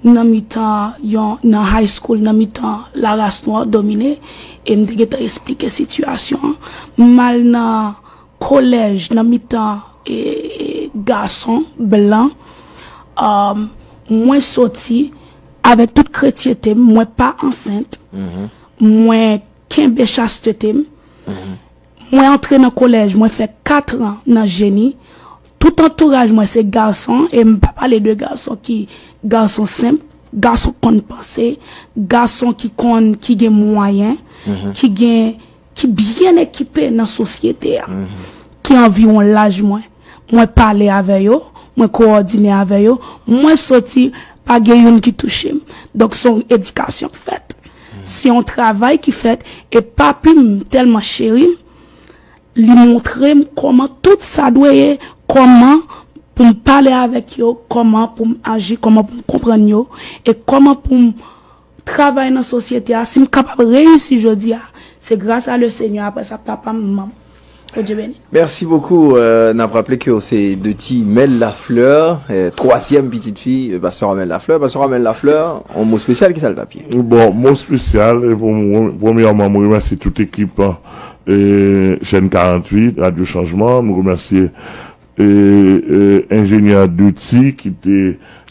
nan mitan yon, nan high school, nan mitan laras nwa domine, e m te gentan esplike sitiyasyon an. M al nan kolèj nan mitan e, e, gason blan. Um, mwen soti avèk tout kretyente m, mwen pa ansent, mwen kenbe chastete m. Mwen antre nan kolèj, mwen fè kat an nan jeni. Tout antouraj mwen se gason, e m pa pale de gason ki gason senp, gason konn panse, gason ki konn, ki gen mwayen, ki gen, ki byen ekipe nan sosyete a, ki anviwon laj mwen. Mwen pale avè yo, mwen kowòdine avè yo, mwen soti, pa gen youn ki touche m. Donk, se yon edikasyon k fèt. Se yon travay ki fèt, e papi m tèlman cheri m, li montre m kòman tout sa dwe ye, kòman pou m pale avèk yo, kòman pou m aji, kòman pou m konprann yo, e kòman pou m travay nan sosyete a. Si m kapab reyisi jodi a, se gras a le Senyè, apre sa, papa m, manman m. Ke Dye beni. Mèsi bokou. Euh, n ap raple ke w se Deuty Mel Lafleur, euh, twazyèm pitit fi, euh, pastè Amel Lafleur. Pastè Amel Lafleur, yon mo espesyal, kisa l t ap ye? Bon, mo espesyal, e pou mwen, premyèman, mwen remèsye tout ekip, euh, Chaîne quarante-huit, Radio Changement. Mwen remèsye, euh, euh, enjenyè Deuty ki te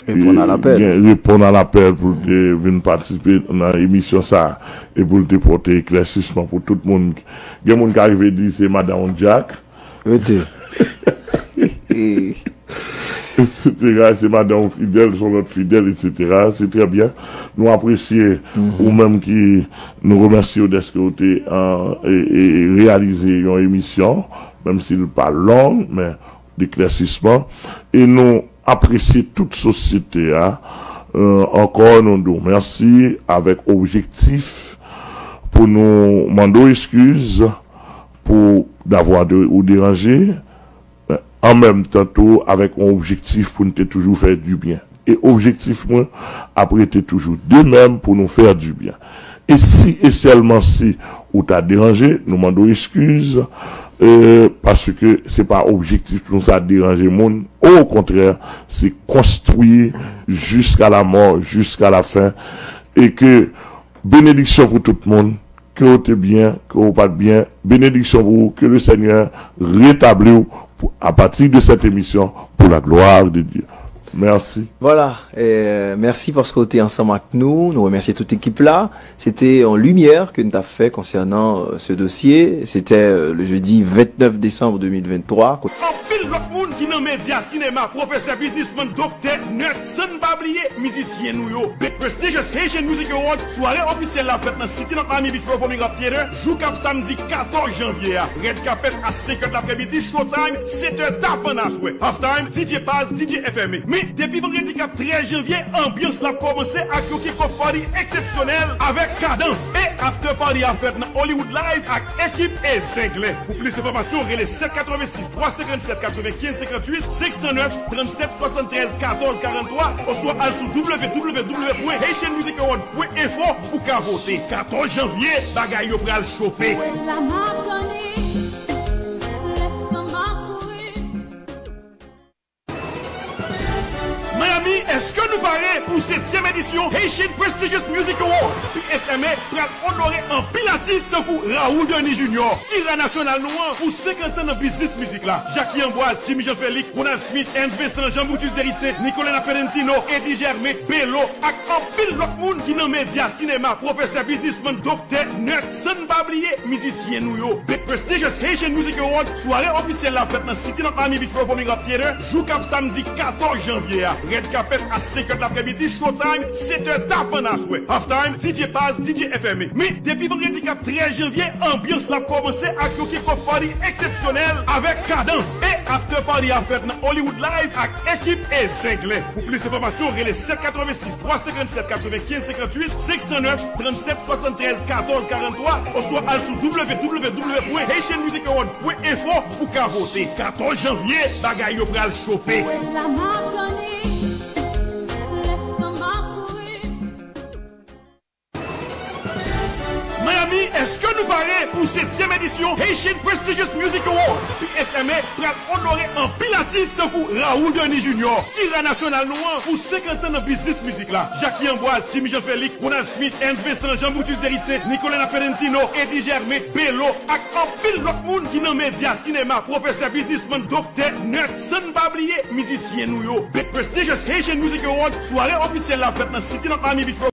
Reponn a lapèl. Gen, reponn a lapèl pou l te vin patisipe nan emisyon sa a e pou l te pote eklèsisman pou tout moun. Gen moun ka rive di se madan w dyak. Rete. Etsetera. Se madan w fidèl, se yon lòt fidèl, etsetera. Se trè byen. Nou apresye ou menm ki, nou remèsye w dèske w te, euh, e, e, reyalize yon emisyon, menm si l pa long, men deklèsisman. E nou apresye tout sosyete a. Euh, ankò, nou di w mèsi avèk objektif pou nou mande w eskiz pou davwa de, ou deranje, an menm tan tou avèk yon objektif pou n te toujou fè dibyen. E objektif mwen ap rete toujou de menm pou nou fè dibyen. E si e sèlman si ou ta deranje, nou mande w eskiz, euh, paske se pa objektif pou nou ta deranje moun. Okontrè, se konstwi jiska la mò, jiska la fen. E ke benediksyon pou tout moun, ke w te byen, ke w pa t byen, benediksyon pou ou, ke le Senyè retabli w pou, à partir de cette émission, pour la gloire de Dieu. Mèsi. Vwala, eh, mèsi paske w te ansanm ak nou. Nou remèsye tout ekip la. Se te yon limyè ke n t ap fè konsènan, euh, ce dossier. Se te, euh, le jeudi vingt-neuf décembre deux mille vingt-trois. Anpil lòt moun ki nan medya, sinema, pwofesè, biznismann, doktè, nès, san n pa bliye mizisyen nou yo. Big Prestigious Haitian Music Awards, sware ofisyèl la fèt nan City North Miami Beach Performing Arts Theater, jou k ap samdi katòz janvye a. Red carpet a senk è d laprèmidi, showtime sèt è tapan aswè. Halftime, D J Paz, D J F M A. Men, depi vandredi k ap trèz janvye, anbyans la ap kòmanse ak yon kick-off party eksepsyonèl avèk Kadans. E after party a fèt nan Hollywood Live ak ekip e Zenglen. Pou plis enfòmasyon, rele sèt katrevensis, twa senkannsèt, katrevenkenz, senkantuit, senk san nèf, trannsèt, swasanntrèz, katòz, karanntwa, oswa al sou w w w pwen haitian music award pwen enfo pou ka vote. Katòz janvye, bagay yo pral chofe. Miami, èske nou pare pou setyèm edisyon Haitian Prestigious Music Awards? P H M A pral onore anpil atis tankou Raoul Denis Junior, tira nasyonal nou an pou senkant an nan biznis mizik la, Jacky Ambroise, Jimmy Jean Felix, Ronald Smith, Ernst Vincent, Jean Brutus Deritze, Nicolena Fedentino, Eddy Germain, Belo, ak anpil lòt moun ki nan medya, sinema, pwofesè, biznismann, doktè, nès, san n pa bliye mizisyen nou yo. Big Prestigious Haitian Music Awards, sware ofisyèl la fèt nan City North Miami Beach Performing Arts Theater, jou k ap samdi katòz janvye a. Red carpet a senk è d laprèmidi, showtime sèt è tapan aswè. Halftime, D J Paz, D J F M A. Men, depi vandredi k ap trèz janvye, anbyans la ap kòmanse ak yon kick-off party eksepsyonèl avèk Kadans. E after party a fèt nan Hollywood Live ak ekip e Zenglen. Pou plis enfòmasyon, rele sèt katrevensis, twa senkannsèt, katrevenkenz, senkantuit, senk san nèf, trannsèt, swasanntrèz, katòz, karanntwa, oswa al sou w w w pwen haitian music award pwen enfo pou ka vote. Katòz janvye, bagay yo pral chofe. Miami, èske Nou pare pou setyèm edisyon Haitian Prestigious Music Awards. P H M A pral onore anpil atis tankou Raoul Denis Junior, Sira Nasyonal nou an pou senkant an nan biznis mizik la, Jackie Amboise, Jimmy Jean Felix, Ronald Smith, Ernst Vincent, Jean Brutus Dericen, Nicolena Fedentino, Eddy Germain, Belo, ak anpil lòt moun ki nan medya, sinema, pwofesè, biznismann, doktè, nès, san n pa bliye mizisyen nou yo. The Prestigious Haitian Music Awards, sware ofisyèl la fèt nan City North Miami Beach